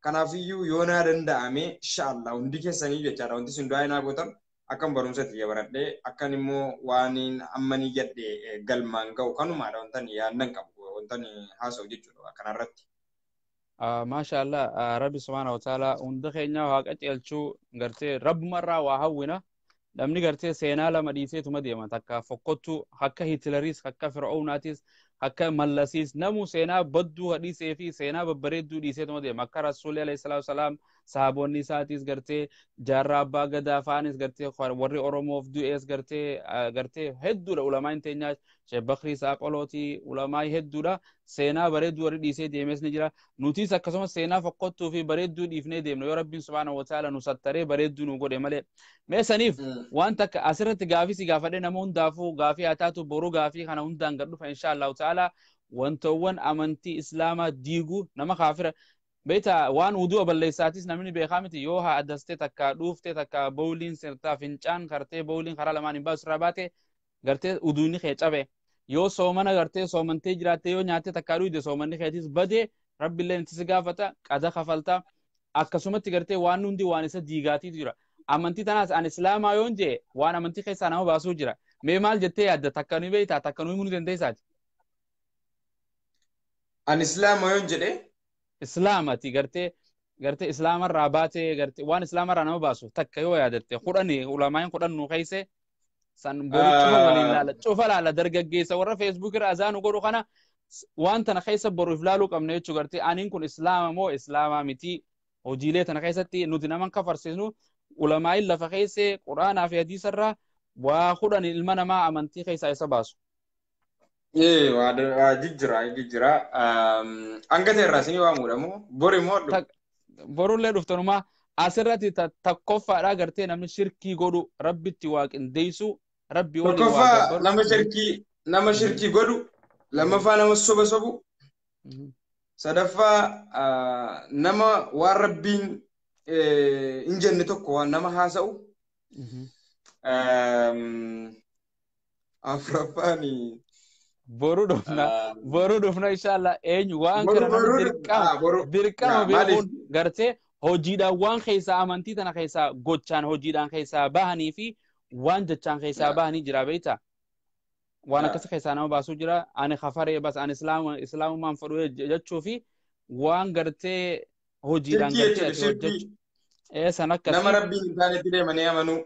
Kanaafiyyuu yoo naa danda'ame inshaallah hundi keessanii jechaadha wanti isin du'aa naa gootan akkam barumsa xiyya baradhee akkan immoo waan amma ni jedhe galmaan ga'u kanumaadha wanta yaadnan qabu wanta haasa'u jechuudha kanarratti. Maasha Allah Rabbi subhaanahu wa ta'ala hunda keenya waaqa ceelchuu gartee rabbumarraa waa hawwina namni gartee seenaa lama dhiiseetuma deema takka fokkottu akka Hitleriis akka Fir'aawnaatis akka Mallasiis namu seenaa badduu dhiisee fi seenaa babbareedduu dhiiseetuma deema akka Rasuulli alayhi salaatu wasalaam sahaboonni isaatis gartee jaarraa abbaa gadaa faanis gartee warri Oromoof du'ees gartee hedduudha ulamaan teenyaa Sheekh Bakrii Saaqolootii ulamaa hedduudha seenaa bareedduu warri dhiisee deemes ni jira nutis akkasumas seenaa fokkottuu fi bareedduu dhiifnee deemna yoo Rabbiin subhaanahu wa ta'ala nu sattaree bareedduu nu godhe malee mee saniif waan takka asirratti gaafii si gaafadhe nama hundaafuu gaafii haa taatu boruu gaafii kana hundaan gad dhufa inshaallahu ta'ala wantoowwan amantii islaamaa diigu nama kaafira beeta waan wudu'a balleessaatis namni beekaa miti yoo haa addaste takka dhuufte takka bowliin sirtaa fincaan kartee bowliin karaa lamaan hin baasu irraa baate gartee uduunni kee cabe yoo soomana gartee soomantee jiraatte yoo nyaatte takka dhuyde soomanni keetis bade rabbiillee itti si gaafata qada kafalta akkasumatti gartee waan hundi waan isa diigaatiitu jira amantii tanaas an islaamaa yoon jee waan amantii keessaa nama baasuu jira mee maal jettee yaadda takka nu beektaa takka nu himuu ni dandeessaati. An islaamaa yoon jedhee Islaamati gartee islaamarraa baatee gartee waan islaamarraa nama baasu takka yoo yaadatte kudhani ulamaa'in kudhan nu keesse san boru cufa waliin laala cufa laala dargaggeessa warra feesbuuk irra azaanu godhu kana waan tana keessa boru if laaluu qabna jechuu gartee aniin kun islaama moo islaamaa miti hojiilee tana keessatti nuti naman kafarsiisnu ulamaa'in lafa keesse quraanaa fi hadiisarraa waa kudhan ilma namaa amantii keessaa isa baasu. Waa jijjiira. Hanga ta'e irraa isinii waamuudha moo bori moo Borullee dhuftanumaa asirratti tokkoffaadha gartee namni shirkii godhu rabbitti waaqindeessu rabbi waliin waa Tokkoffaa gabbaru. nama shirkii godhu lammaffaa nama soba sobu sadaffaa nama waan rabbiin hin jenne tokko waan nama haasa'u afuraffaan Boru dhufna inshallah eenyu waan kana namni dirqama beekuun gartee hojiidhaan waan keessaa amantii tana keessaa gochaan hojiidhaan keessaa bahanii fi waan jechaan keessaa bahanii jira beektaa. Waan akkasii keessaa nama baasuu jira. Ani kafaree bas ani islaamummaan fedhu jechuu fi waan gartee hojiidhaan gartee ati hojjechuu. San akkasii. Nama rabbiin hin taanetti deemanii amanuu.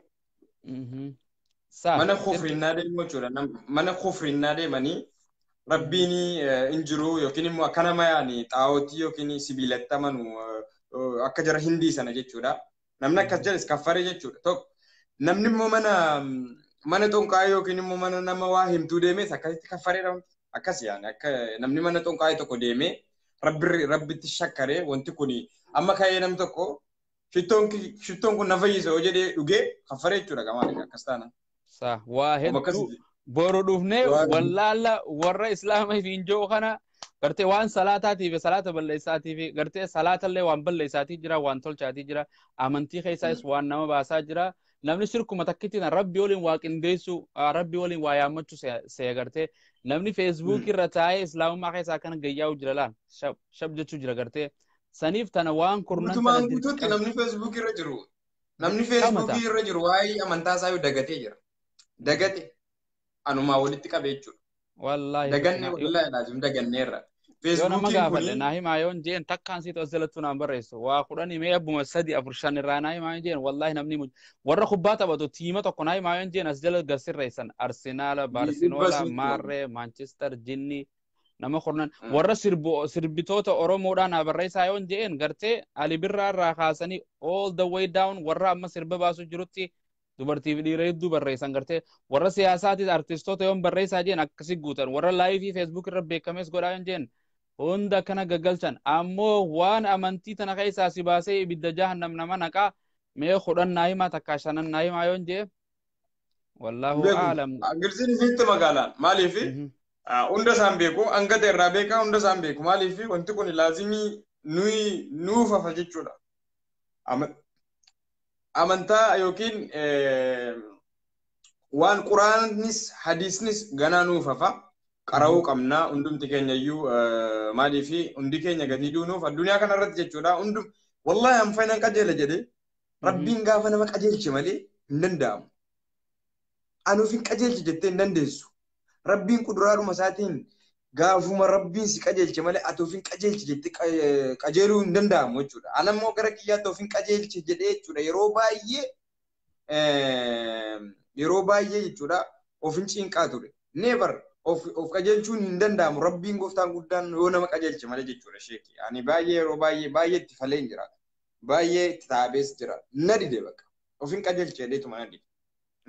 Mana kufrinnaa deemuu jechuudha. Mana kufrinnaa deemanii rabbiin hin jiru yookiin immoo akka nama yaani xaa'ootii yookiin sibiilatti amanu akka jara hindii sana jechuudha. Namni akkas jedhes kaffaree jechuudha. Tokko namni immoo mana xonqaayee yookiin immoo mana nama waa himtuu deemes akkasitti kaffareedha. Akkas yaani akka namni mana xonqaayee tokko deemee rabbitti shakkaree wanti kun amma ka'ee namni tokko shittoon kun na fayyisa yoo jedhee dhugee kaffaree jechuudha qamaan akkas taana. Waa hedduu boru dhufnee wallaala warra islaama fi injoo kana gartee waan salaataatiif salaata balleessaatiif gartee salaatallee waan balleessaatii jira waan tolchaatii jira amantii keessaas waan nama baasaa jira namni shirkuma takkittiin rabbi waliin waa qindeessu rabbi waliin waa yaammachuu see gartee namni feesbuuk irra taa'ee islaamummaa keessaa akkana gayyaa'u jira laan shab jechuu jira gartee saniif tana waan kurnan Guutumaan guutuutti namni feesbuuk irra jiru namni feesbuuk irra jiru waa'ee amantaa isaa dagatee jira dagate anumaa walitti qabee jechuudha. Wallaahi. Daganne wallaahi laazim daganneerra. Yoo nama gaafadhe naa himaa yoon jeen takkaan siit as jalattu naan barreessu waa kudhanii mee abbuma 3 4 5 irraa naa himaa yoon jeen wallaahi namni warra kubbaa taphatu tiima tokko naa himaa yoon jeen as jala gasirreessan Arsenaala, Baarseloona, Maarree, Maanchister, Jinni nama kurnan warra sirbitoota Oromoodhaa naa barreessaa yoon jeen gartee Ali Birraa irraa kaasanii all the way down warra amma sirba baasuu jirutti dubartii fi dhiira hedduu barreessan gartee warra siyaasaatis artistoota yoon barreessaa jeen akkasi guutan warra laayivii feesbuuk irra beekames godhaa yoon jeen hunda akkana gaggalchan ammoo waan amantii tana keessaa si baasee ibidda jahannam nama naqaa mee 10 naa himaa takkaa 5 naa himaa yoon jee wallaahu aalam. Girsiin isitti magaalaan maaliif hunda isaan beeku hangata irraa beekaa hunda isaan beeku maaliif wanti kun laazimii nuyi nuuf hafa jechuudha. Amantaa yookiin waan quraanis hadiisnis ganaa nuuf hafa qara'uu qabna hundumti keenya iyyuu maaliif hundi keenya gadi duunuuf addunyaa kanarratti jechuudha hundum wallaahi an fayinan qajeela jedhee rabbiin gaafa nama qajeelche malee hin danda'amu. Anuuf hin qajeelche jettee hin dandeessu. Rabbiin kuduraadhuma isaatiin gaafuma rabbiin si qajeelche malee ati of hin qajeelche jettee qajeeluu hin danda'amu jechuudha. Ana immoo gara kiyyaatti of hin qajeelche jedhee jechuudha yeroo baay'ee jechuudha of hin cinqaa ture. Never of qajeelchuun hin danda'amu rabbiin gooftaan guddaan yoo nama qajeelche malee jechuudha sheeki. Ani baay'ee yeroo baay'ee itti falee hin jira. Baay'ee itti taabees jira. Na dide bakka. Of hin qajeelche jedheetuma na dide.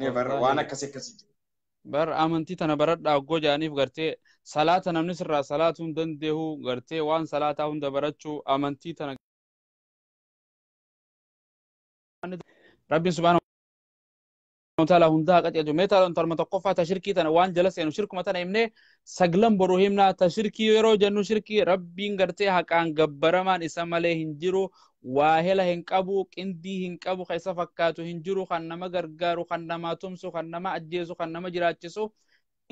Never waan akkasii akkasii jira. Bar amantii tana baradhaa oggoo jedhaniif gartee salaata namni sirraa salaatuu hin danda'u gartee waan salaataa hunda barachuu amantii tana rabbiin subhaanahu wa ta'ala hundaa qajeelchu mee tarma tokkoffaa ta shirkii tana waan jala seenu shirkuma tana himnee 9 boruu himnaa ta shirkii yeroo jennu shirkii rabbiin gartee haqaan gabbaramaan isa malee hin jiru waa hela hin qabu qindii hin qabu kan isa fakkaatu hin jiru kan nama gargaaru kan nama tumsu kan nama ajjeesu kan nama jiraachisu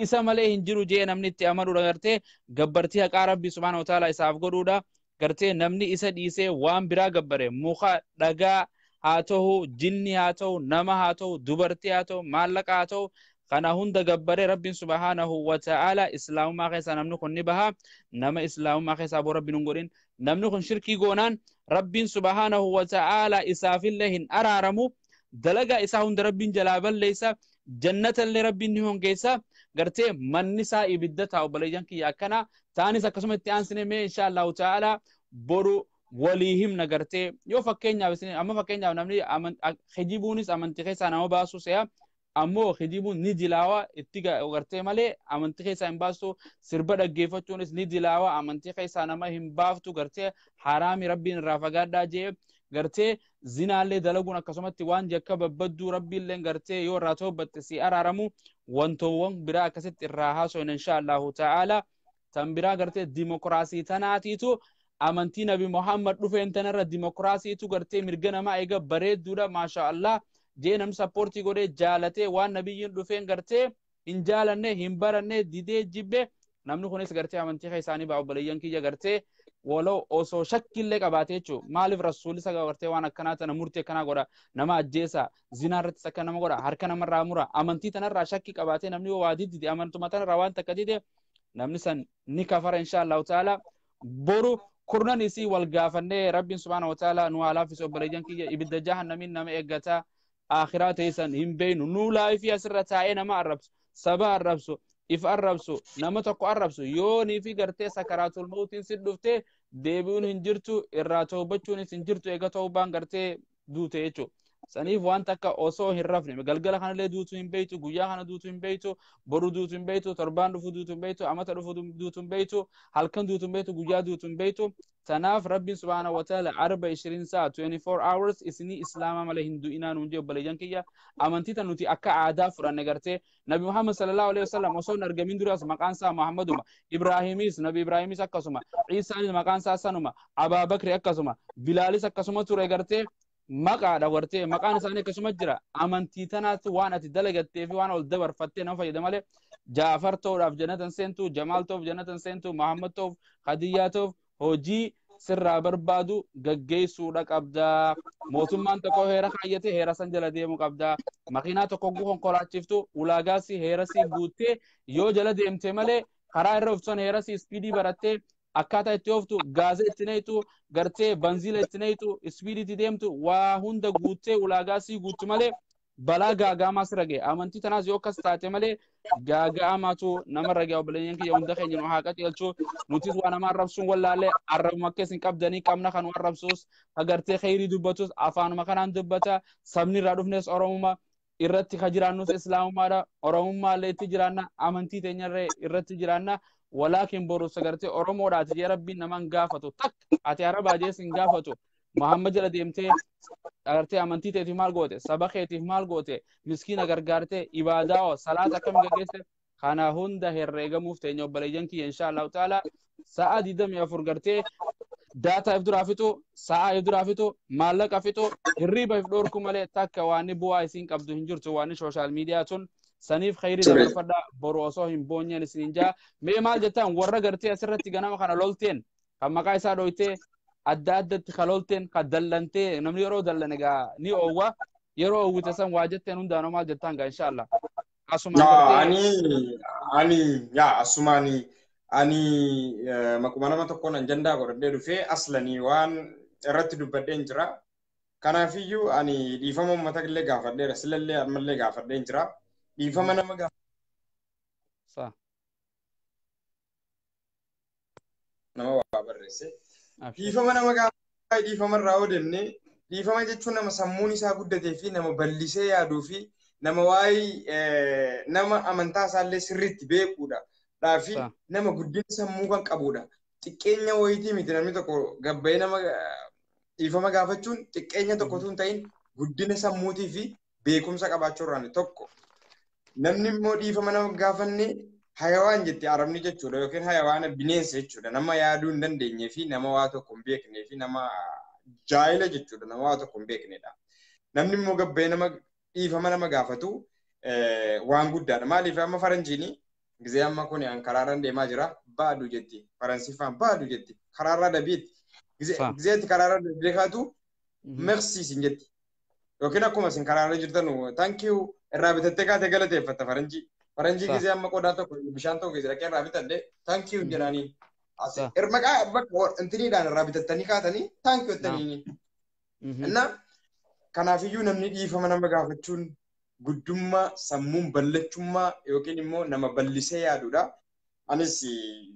isa malee hin jiru jee namni itti amanuudha gartee gabbartii haqaa rabbi subhaanahu wa ta'ala isaaf godhuudha gartee namni isa dhiisee waan biraa gabbare muka dhagaa haa ta'u jinni haa ta'u nama haa ta'u dubartii haa ta'u maallaqa haa ta'u kana hunda gabbare rabbiin subhaanahu wa ta'ala islaamummaa keessaa namni kun ni baha nama islaamummaa keessaa boo rabbiin hin godhin namni kun shirkii goonaan rabbiin subhaanahu wa ta'ala isaafillee hin araaramu dalagaa isaa hunda rabbiin jalaa balleessa jannatallee rabbiin ni hongeessa gartee manni isaa ibidda taa'u baleeyyan kiyya akkana ta'anis akkasuma itti aansine mee insha Allahu ta'ala boru walii himna gartee yoo fakkeenyaaf isin amma fakkeenyaaf namni hijibuunis amantii keessaa nama baasuu se'a ammoo hijibuun ni dilaawa itti gartee malee amantii keessaa hin baastu sirba dhaggeeffachuunis ni dilaawa amantii keessaa nama hin baaftu gartee haraami rabbiin irraa fagaadhaa jee gartee zinaallee dalaguun akkasumatti waan jakka babbadduu rabbiillee gartee yoo irraa toobbatte si araaramu wantoowwan biraa akkasitti irraa haasofne insha Allahu ta'ala tan biraa gartee dimokiraasii tanaatiitu amantii nabi Muhammad dhufeen tanarra dimokiraasiitu gartee mirga namaa eega bareedduudha maasha Allah jee namni sappoortii godhee jaalatee waan nabiyyiin dhufeen gartee hin jaalanne hin baranne didee jibbe namni kunis gartee amantii isaanii ba'a obboleeyyan kiyya gartee Walau osoo shakkillee qabaate jechuudha. Maaliif rasuulli isa gartee waan akkanaa tana murtee akkanaa godha, nama ajjeesa, zinaa irrattis akka nama godha, harka namarraa mura, amantii tanarraa shakkii qabaatee namni waa didide, amantuma tanarraa waan takka dide, namni san ni kafara insha Allahu ta'ala. Boru kurnan isii wal gaafannee Rabbiin subhaanahu wa ta'ala nu haa laaffisu. Obboleeyyan kiyya, ibidda jahannamiin nama eeggata, akhiraa ta'e hin beeynu. Nu laayifii asirra taa'ee nama arrabsu, saba arrabsu, if arrabsu, nama tokko arrabsu, yoonii fi gartee sakaraatul mawtiin si dhuftee deebi'uun hin jirtu, irraa toobachuunis hin jirtu, eega toobaan gartee duute jechuudha. Saniif waan takka osoo hin rafne, galgala kanallee duutuu hin beeytu, guyyaa kana duutuu hin beeytu, boru duutuu hin beeytu, torbaan dhufu duutuu hin beeytu, amata dhufu duutuu hin beeytu, halkan duutuu hin beeytu, guyyaa duutuu hin beeytu. Tanaaf Rabbiin subhaanahu wa ta'ala 24 sa'a, 24 hours isinii islaama malee hin du'inaa nuun jee. Obboleeyyan kiyya, amantii tan nuti akka aadaa fudhanne. Gartee Nabi Muhammad sallallahu alaihi wasallam osoo hin argamin duras maqaan isaa Muhammaduma, Ibraahimis, Nabi Ibraahimis akkasuma, Ciisaanis maqaan isaa sanuma, Abaabakri akkasuma, Bilaalis akkasuma ture. Gartee maqaadha, gartee maqaan isaanii akkasuma jira. Amantii tanaatti waan ati dalagattee fi waan ol dabarfattee nama fayyada malee, Jaafar ta'uudhaaf jannatan seentu, Jamaal ta'uuf jannatan seentu, Muhammad ta'uuf, Khadiyyaa ta'uuf, hojii sirraa barbaadu gaggeessuudha qabda. Mootummaan tokko heera kaayyate, heera san jala deemuu qabda. Makiinaa tokko guu konkolaachiftu ulaagaasii heerasii guuttee yoo jala deemte malee, karaa irra ooftu heerasii speedii barattee, akkaataa itti ooftu, gaaza itti neeytu, gartee banziila itti neeytu, speedii itti deemtu, waa hunda guuttee ulaagaasii guuttu malee balaa gaaga'amaa sirra ga'e. Amantii tanaas yoo akkas taate malee gaaga'amaatu namarra ga'e. Obboleeyyan kiyya, hunda keenya nu haa qajeelchu. Nutis waa nama arrabsuun wallaallee, arrabuma akka isin qabdanii qabna. Kan nu arrabsuus, agartee kheyrii dubbatus afaanuma kanaan dubbata. Sabni irraa dhufnes Oromuma, irratti ka jiraannus islaamummaadha, Oromummaallee itti jiraanna, amantii teenyarree irratti jiraanna. Walaakin boru sagartee Oromoodhaati jee Rabbiin naman gaafatu takka, ati Arabaa jee sin gaafatu. Muhammad jala deemtee agartee amantii teetiif maal goote, saba keetiif maal goote, miskiina gargaarte, ibaadaa hoo, salaata akkam gaggeesse, kana hunda herreegamuuf teenya. Obboleeyyan kiyya, insha Allahu ta'ala sa'a 24 gartee data if duraa fixu, sa'a if duraa fixu, maallaqa fixu, hirriiba if dhoorku malee takka waan bu'aa isiin qabdu hin jirtu waan social media tun. Saniif khayrii dabarfadha, boru osoo hin boonyeen isiniin jaa. Mee maal jettaan warra gartee asirratti ganama kana lolteen, kan maqaa isaa dhoytee adda addatti ka lolteen, ka dallantee? Namni yeroo dallan egaa ni oowwa, yeroo oowwite san waa jetteen hundaanoo maal jettaan gaa inshallah asumaan? Ani yaa asumaani ani maquma nama tokkoon ajandaa godhadhee dhufee aslanii waan irratti dubbadheen jira. Kanaafiyyuu ani dhiifama uummata illee gaafadheera, silallee ammallee gaafadheen jira. Dhiifama nama Sa. Nama waa barreesse. Dhiifama nama gaafa dhiifama irraa yoo deemne, dhiifama jechuun nama sammuun isaa guddatee fi nama bal'isee yaaduu fi nama waa'ee nama amantaa isaallee sirriitti beekuudha. Fi nama guddina sammuu kan qabudha. Xiqqeenya wayitii miti. Namni tokko gabbayee nama dhiifama gaafachuun xiqqeenya tokko hin ta'in, guddina sammuutii fi beekumsa qabaachuu irraan tokko. Namni immoo dhiifama nama gaafanne hayawaan jetti Arabni jechuudha, yookiin hayawaana, bineensa jechuudha. Nama yaaduu hin dandeenyee fi nama waa tokko hin beeknee fi nama jaayila jechuudha, nama waa tokko hin beeknedha. Namni immoo gabbayee nama dhiifama nama gaafatu waan guddaadha. Maaliif amma faranjiini gizee amma kun an karaarraan deemaa jira, baadu jetti, faransiifaan baadu jetti, karaarraa dabiitti. Gizeetti karaarra dabdee kaatu merci sin jetti. Yookiin akkuma isin karaarra jirtan thank you irraa bitattee kaatee galateeffatta faranjii. Faranjii gizee amma qodaa tokko bishaan tokko gizee dhaqee irraa bitadhe thank you jedhanii. Maqaa bakka intiniidhaan irraa bitattanii kaatanii thank you jettanii. Inna kanaafiyyuu namni dhiifama nama gaafachuun guddummaa sammuun ballachummaa yookiin immoo nama bal'isee yaadudha. Anis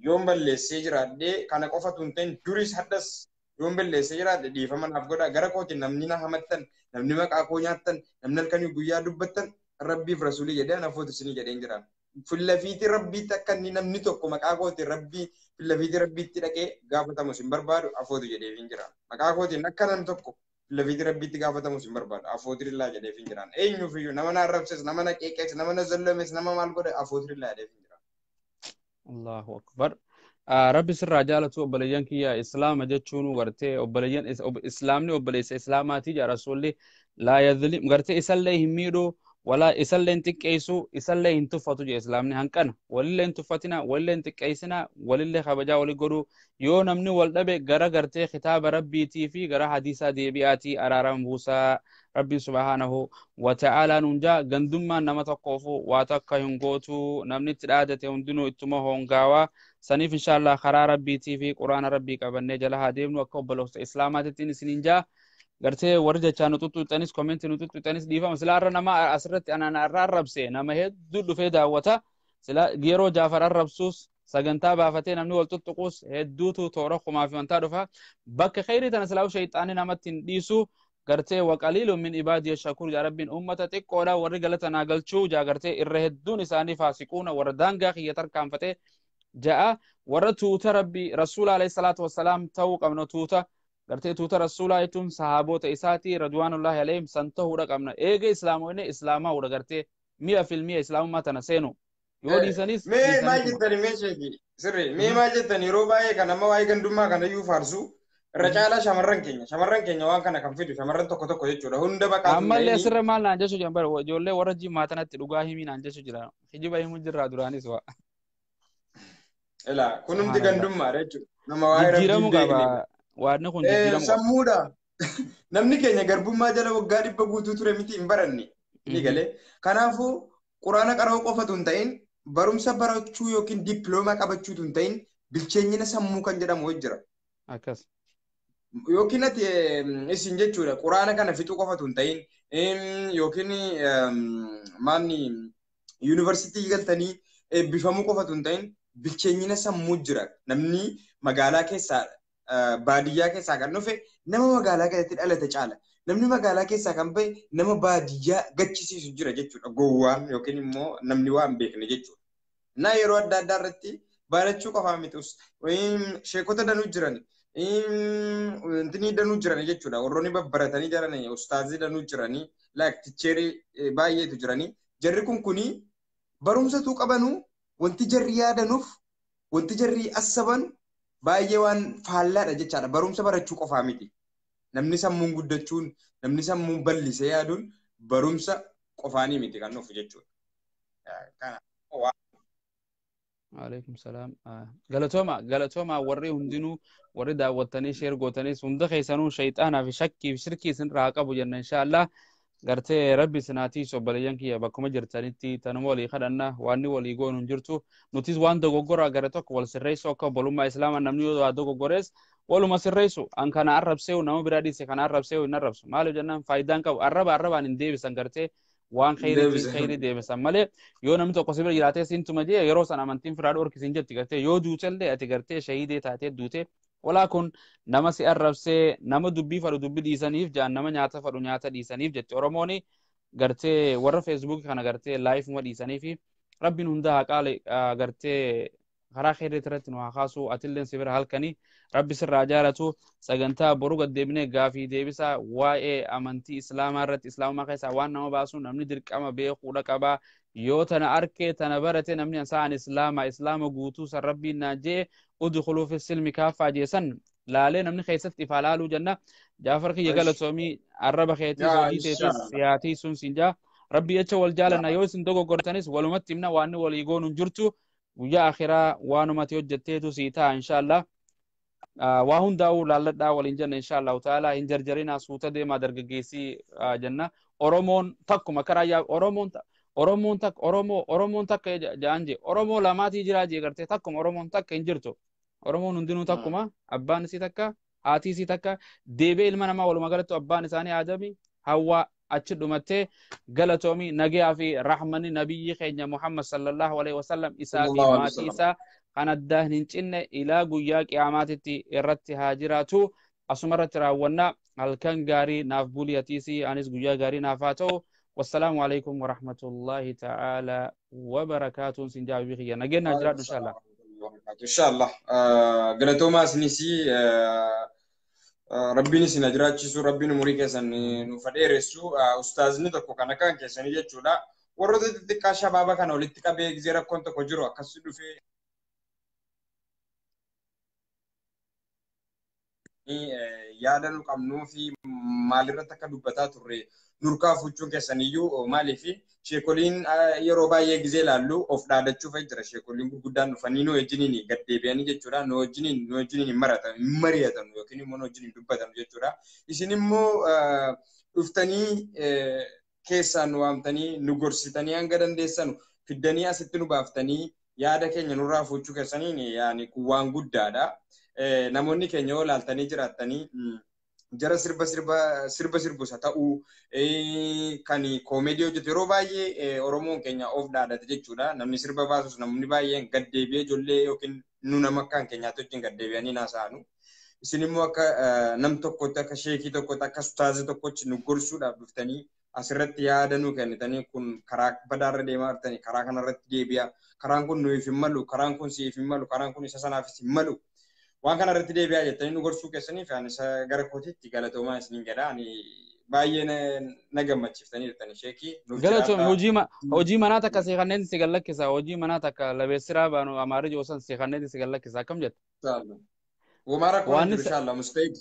yoon balleessee jiraadhee, kana qofatu hin ta'in, duris haddas yoon balleessee jiraadhe dhiifama naaf godha. Gara kootiin namni na hamattan, namni maqaa koo nyaattan, namni halkanii guyyaa dubbattan, Rabbiif rasuulii jedhee ana fuutu isinii jedheen jiraan. Fillafiitii Rabbiitti akka inni namni tokko maqaa kootiin Rabbii fillafiitii Rabbiitti dhaqee gaafatamu hin barbaadu, afootu jedheef hin jiraan. Maqaa kootiin akka namni tokko fillafiitii Rabbiitti gaafatamu hin barbaadu, afootirillaa jedheef hin jiraan. Eenyuufiyyuu nama na arrabses, nama na qeeqees, nama na zallames, nama maal godhe, afootirillaa jedheef hin jiraan. Allahu akbar. Rabbi sirraa jaalatu. Obboleeyyan kiyya, islaama jechuun gartee obboleeyyan, islaamni obboleessa islaamaatii jaa rasuulli. Laa yadhlim, gartee isallee hin miidhu. Wala isallee hin xiqqeessu, isallee hin tuffatu jee islaamni hanqana. Walillee hin tuffatina, walillee hin xiqqeessina, walillee kabajaa walii godhuu. Yoo namni wal dhabe gara gartee kitaaba rabbiitii fi gara hadiisaa deebi'aatii araarama buusaa. Rabbiin subhaanahu wa ta'aalaa nuun jaa gandummaan nama tokkoofu waa takka hin gootu, namni itti dhaadate hundinuu ittuma hongaawaa. Saniif inshaallah karaa rabbiitii fi quraana rabbii qabannee jala haa deemnu akka obboloota islaamaatittiin isiniin jaa. Gartee warri jechaa nu tuttuuxanis koomenti nu tuttuuxanis dhiifama. Silaa irra nama asirratti anaan irra arrabse nama hedduu dhufee daawwata. Silaa yeroo Jaafar arrabsuus sagantaa baafatee namni wal tuttuquus hedduutu toora kumaa fi wantaa dhufa. Bakka kheyrii tana silaa shayxaanni namatti hin dhiisu. Gartee waqaliilu min ibaadiya shakuur jaa rabbiin uummata xiqqoodha warri galata naa galchuu jaa gartee irra hedduun isaanii faasiquuna warra daangaa kiyya tarkaanfatee ja'a warra tuuta rabbii rasuula alayhi salaatu wassalaam ta'uu qabna tuuta. Gartee tuuta rasuulaa jechuun sahaabota isaatii radwaanullaahi alayhim san ta'uudha qabna. Eega islaamoonni islaamaa'uudha gartee mi'a filmi'a islaamummaa tana seenu. Yoo dhiisanis Mee maal jettani mee sheeki sirri mee maal jettani yeroo baay'ee kan amma waa'ee gandummaa kana iyyuu faarsu irra caalaa shamarran keenya waan kana kan fidu shamarran tokko tokko jechuudha hunda baqaatu. Ammallee asirra maal naan jechuu jiran bara ijoollee warra jimmaa tanatti dhugaa himii naan jechuu jira. Hijiba himuu jirraa duraanis waa. Ilaa kunumti gandummaadha jechuudha. Nama waa'ee rabbii Jijjiiramuu qaba. Waanni kun jijjiiramuu qaba. Sammuudha. Namni keenya garbummaa jala waggaa 100 guutuu ture miti hin baranne. Ni galee. Kanaafuu quraana qara'uu qofatu hin ta'in barumsa barachuu yookiin dippiloomaa qabachuutu hin ta'in bilcheenyina sammuu kan jedhamu jira. Akkas. Yookiin ati isin jechuudha quraana kana fixuu qofatu hin ta'in yookiin maanni yuunivarsiitii galtanii eebbifamuu qofatu hin ta'in bilcheenyina sammuu jira. Namni magaalaa keessaa baadiyyaa keessaa kan dhufe nama magaalaa keessatti dhalate caala. Namni magaalaa keessaa kan bahe nama baadiyyaa gachisiisu jira jechuudha. Gowwaan yookiin immoo namni waan hin beekne jechuudha. Na yeroo adda addaa irratti barachuu qofaa miti. Sheekota danuu jiran, intinii danuu jiran jechuudha. Warroonni babbaratanii jiran, ustaazii danuu jiranii, laakticheerii baay'eetu jiranii. Jarri kun kuni barumsatuu qabanuu wanti jarri yaadanuuf wanti jarri assaban baay'ee waan faallaadha jechaadha. Barumsa barachuu qofaa miti. Namni sammuun guddachuun, namni sammuun bal'isee yaaduun barumsa qofaanii miti kan dhufu jechuudha. Waalaikum salaam. Galatooma, galatooma warri hundinuu warri daawwattanii sheer gootanis hunda keessanuu shayxaanaa fi shakkii fi shirkii isin irraa qabu jenna inshaallah. Gartee rabbi sinaatii obboleeyyan kiyya bakkuma jirtanitti tanuma walii kadhanna waanni walii goonu hin jirtu. Nutis waan dogoggoraa gara tokko wal sirreessu akka obbolummaa islaamaa namni yoo waa dogoggorees waluma sirreessu. An kana arrabseewu nama biraa dhiise kana arrabseewu hin arrabsu. Maaliif jennaan faayidaan qabu arraba arrabaan hin deebisan gartee waan kheyriitiin kheyrii deebisan malee yoo namni tokko si bira jiraatee siintuma jee yeroo san amantiin firaa dhorkisiin jetti gartee yoo duutellee ati gartee shahiidee taatee duute. Walaa kun nama si arrabsee nama dubbii fadhu dubbii dhiisaniif jaan nama nyaata fadhu nyaata dhiisaniif jetti Oromooni gartee warra feesbuukii kana gartee laayifuma dhiisaniif rabbiin hundaa haa qaale gartee karaa kheyrii irratti nu haa kaasu. Atilleen si bira halkanii rabbi sirraa jaalatu. Sagantaa boru gad deebinee gaafii deebisaa waa'ee amantii islaamaa irratti islaamummaa keessaa waan nama baasu namni dirqama beekuudha qabaa. Yoo tana arkee tana barate namni sa'an islaama islaama guutuu san rabbiin naa jee udkhuluu fi silmi kaaffaa jeesan laalee namni keessatti ifaa laaluu jenna. Jaafar kiyya galatoomii arraba keetis hojii teetis siyaatii sun siin jaa. Rabbi jecha wal jaalanna yoo isin dogoggortanis walumatti himna waanni walii goonu hin jirtu. Guyyaa akhiraa waanumati hojjetteetu sii ta'a inshaallah. Waa hundaa'uu laalladhaa waliin jenna inshaallahu ta'ala. Hin jarjarinaa suuta deemaa dargaggeessii jenna. Oromoon takkuma karaa yaa Oromoon takka Oromoon takka ja'an jee Oromoo lamaatii jiraa jee gartee takkuma Oromoon takka hin jirtu. Oromoon hundinuu takkuma abbaan isii takka haatii isii takka deebee ilma namaa walumaa galatti abbaan isaanii Aadami Hawwaa achi dhumattee galatoomii nagayaa fi rahmanni nabiyyi keenya Muhammad sallallahu alaihi wasallam isaa fi maatii isaa kan addaa hin cinne ilaa guyyaa qiyaamaatitti irratti haa jiraatu. Asuma irratti raawwannaa halkan gaarii naaf bulii atiisii anis guyyaa gaarii naaf haa ta'u. والسلام عليكم ورحمة الله تعالى وبركاته. سنجاب بخير نجينا جراد إن شاء الله. إن شاء الله. قلتوما سنسي ربي نسي نجرات شو ربي نمري كيسن نفديرسو أستاذ نتوكو كان كان كيسن يجولا ورد تلك شبابا كانوا لتك بيجزيرة كنت كجرو أكسدو في yaada nu qabnuu fi maalirratti akka dubbataa turre Nurkaa fuuchuun keessaniyyuu maaliif sheekoliin yeroo baay'ee gizee ilaallu of dhaadachuuf jira. Sheekoliin gurguddaan dhufanii nu wajjiniin gad deebi'anii jechuudha. Nu wajjiniin hin mari'atan yookiin immoo nu wajjiniin dubbatan jechuudha. Isin immoo dhuftanii keessaan nu waamtanii nu gorsitanii hanga dandeessan fiddanii asitti nu baaftanii yaada keenya nurraa fuuchuu keessaniin yaani kun waan guddaadha. Namoonni keenya yoo ilaaltanii jiraattanii jara sirba sirbus haa ta'uu kan koomedii hojjetu yeroo baay'ee Oromoon keenya of dhaadate jechuudha. Namni sirba baasus namni baay'een gad deebi'ee ijoollee yookiin nu nama akkaan keenyaatti wajjin gad deebi'anii naasa'anu. Isin immoo akka nam tokkotti akka sheekii tokkotti akka ustaazii tokkotti nu gorsuudhaaf dhuftanii asirratti yaada nu kennitanii kun karaa badaarra deemaa jirtanii karaa kanarratti deebi'a. Karaan kun nuuf hin malu, karaan kun siif hin malu, karaan kun isa sanaafis hin malu. Waan kanarratti deebi'aa jettanii nu gorsuu keessaniif ani isa gara kootiitti galatoomaa isiniin jedha. Ani baay'ee na gammachiiftanii jirtanii sheekii. Galatoom hojii manaa takka seeqanneen si gallakkisa. Hojii manaa takka labeessiraa baanu amaarri joosan seeqanneen si gallakkisa. Akkam jetta? Womaa rakkoo hin jiru inshallah mustahil.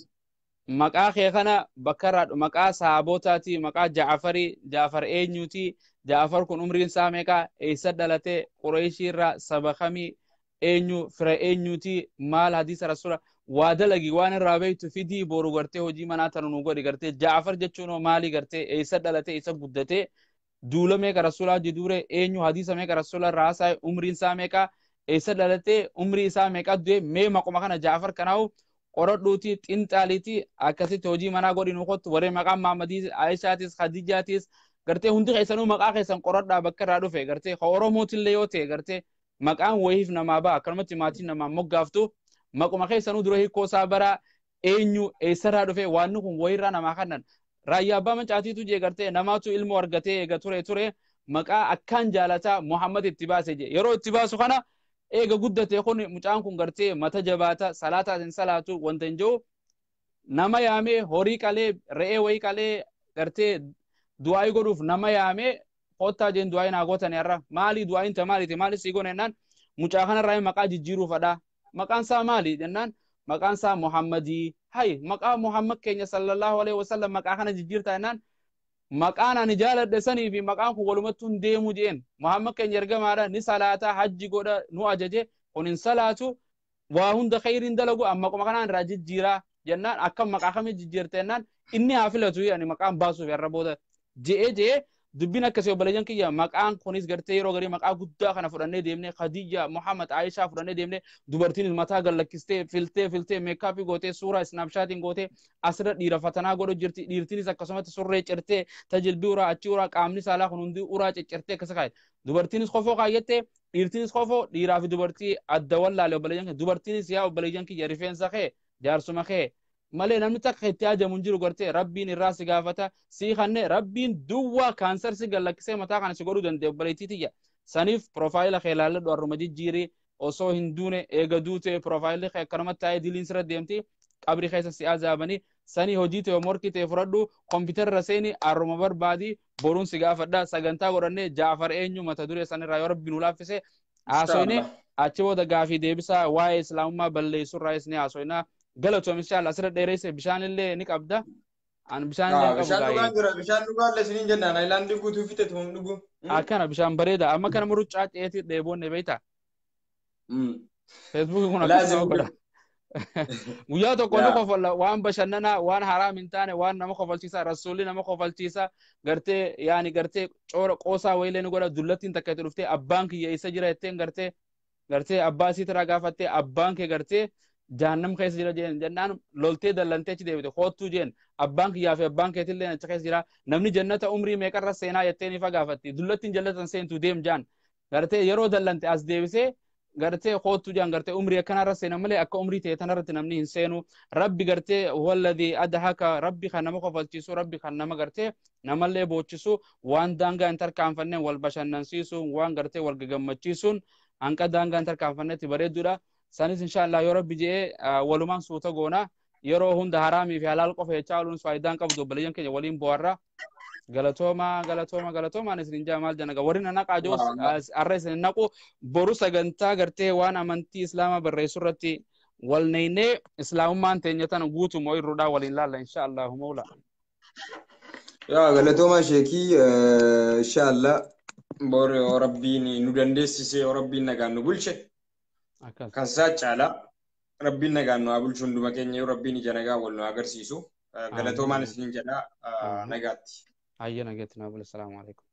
Maqaa kee kana bakka irraa maqaa sahaabotaati, maqaa Ja'afarii, Ja'afar eenyuuti, Ja'afar kun umriin isaa meeqa, eessa dhalate, Qureeshii irraa saba kamii, eenyu fira eenyuuti, maal hadiisa rasuula waa dalagi waan irraa beektu fidii boru gartee hojii manaa tana nu godhi gartee Ja'afar jechuun hoo maali gartee eessa dhalate, eessa guddate, duula meeqa rasuulaa jiduure, eenyu hadiisa meeqa rasuula irraa haasa'e, umriin isaa meeqa, eessa dhalate, umrii isaa meeqa du'e, mee maquma kana Ja'afar kanaa'u qoradhuuti xinxaaliiti akkasitti hojii manaa godhi nu kottu warreen maqaan Mahammadiis, Aayishaatis, Khadijaatis gartee hundi keessanuu maqaa keessan qoradhaa bakka irraa dhufe gartee ka Oromootillee yoo ta'e gartee maqaan wayiif namaa ba'a akkanumatti maatiin namaa moggaaftu maquma keessanuu dura hiikoo isaa bara eenyu eessarraa dhufe waan kun wayirraa namaa kennan raayyaa abbaa mancaatiitu jee gartee namaatu ilmoo argatee eega ture maqaa akkaan jaalataa Muhammad itti baase jee yeroo itti baasu kana eega guddate kun mucaan kun gartee mata jabaata salaataa hin salaatu wanta hin jiru nama yaamee horii qalee re'ee wayii qalee gartee du'aayii godhuuf nama yaamee kottaa jeen du'aayii naa gootan irra maali du'aayiin ta maaliiti maali sii goone jennaan mucaa kanarraa maqaa jijjiiruu fadhaa maqaan isaa maali jennaan maqaan isaa Muhammadii hay maqaa Muhammad keenya sallallahu alaihi wasallam maqaa kana jijjiirtaa jennaan maqaan ani jaaladhe sanii fi maqaan kun walumattuu hin deemu jeen Muhammad keenya ergamaadha ni salaataa hajji godha nu ajaje kun hin salaatu waa hunda khayriin dalagu amma qoma kanaan irraa jijjiiraa jennaan akkam maqaa kamii jijjiirte jennaan inni haa filatu ani maqaan baasuuf irra booda je'ee je'ee dubbiin akkasii obboleeyyan kiyya maqaan kunis gartee yeroo garii maqaa guddaa kana fudhannee deemnee Khadija Muhammad Aayishaa fudhannee deemnee dubartiin mataa gallakkistee filtee meekaappii gootee suuraa isnaapshaatiin gootee asirra dhiira fatanaa godhu jirti dhiirtiinis akkasumatti surree cirtee tajilbii uraa achi uraa qaamni saalaa kun hundi uraa ciccirtee akkasa kaayete dubartiinis kofoo kaayyattee dhiirtiinis kofoo dhiiraa fi dubartii adda wallaale obboleeyyan kiyya dubartiinis yaa obboleeyyan kiyya rifeensa kee jaarsuma kee malee namni takka itti ajamu hin jiru gartee rabbiin irraa si gaafata sii kanne rabbiin duwwaa kaansar si gallakkisee mataa kana si godhuu danda'e obboleettii tiyya saniif piroofaayila kee ilaalladhu harruma jijjiirii osoo hin duune eega duute piroofaayilli kee akkanumatti taa'ee diliin sirra deemti qabrii keessa si azaabanii sanii hojii ta'e morkii ta'e fudhadhu kompiitarra seeni harruma barbaadii boruun si gaafadha sagantaa godhannee Jaafar eenyu mata duree sanirraa yoo rabbiin nu laaffise haasoyne achi booda gaafii deebisaa waa'ee islaamummaa balleessurraa isni haasoynaa galatoom inshallah asirra dheeresse bishaan illee ni qabda an bishaan illee qabu Bishaan dhugaan jira bishaan dhugaan illee isiniin jennaan ayilaandii guutuu fixe tuma dhugu. Akkana bishaan bareeda amma kana muruccaa ceetii dheeboonne beektaa. Feesbuukii kun akkasuma godha. Guyyaa tokko ni kofalla waan bashannanaa waan haraam hin taane waan nama kofalchiisa rasuulli nama kofalchiisa gartee yaani gartee coora qoosaa wayilee ni godha dullattiin takka itti dhuftee abbaan kiyya isa jira jetteen gartee abbaa isii taraa gaafattee abbaan kee gartee jahannam keessa jira jeen jennaan loltee dallantee achi deebite koottuu jeen abbaan kiyyaa fi abbaan keetillee achi keessa jira namni jannata umrii meeqarra seenaa jettee ni fagaafatti dullattiin jannatan seentu deem jaan gartee yeroo dallante as deebisee gartee koottuu jaan gartee umrii akkanarra seena malee akka umrii ta'e tanarratti namni hin seenu rabbi gartee walladii adhaka rabbi kan nama kofalchiisu rabbi kan nama gartee namallee boochisu waan daangaa hin tarkaanfanneen wal bashannansiisuun waan gartee wal gagammachiisuun hanqa daangaa hin tarkaanfannetti bareedduudha. Sanis inshallah yoo rabbi je'ee walumaan suuta goona yeroo hunda haraamii fi halaal qofa jechaa ooluun faayidaan qabdu obboleeyyan keenya waliin bohaarra galatooma galatooma galatooma ani isin jaa maal jenna warri na naqaa jiru arra isin naqu boru sagantaa gartee waan amantii islaamaa barreessu irratti wal neynee islaamummaan teenya tana guutumoo irruudhaa waliin laalla inshallah mawla. Yaa galatoomaa sheekii, inshaallah bor yoo Rabbiin nu dandeessise, yoo Rabbiin nagaan nu bulche Akkas. Kan isaa caalaa Rabbiin nagaan nu haa bulchu hunduma keenya, yoo Rabbiin ija nagaa wal nu haa agarsiisu. Galatoomaan isiniin jedha, nagaatti. Hayya, nagaatti naa bula. Salaamu alaikum.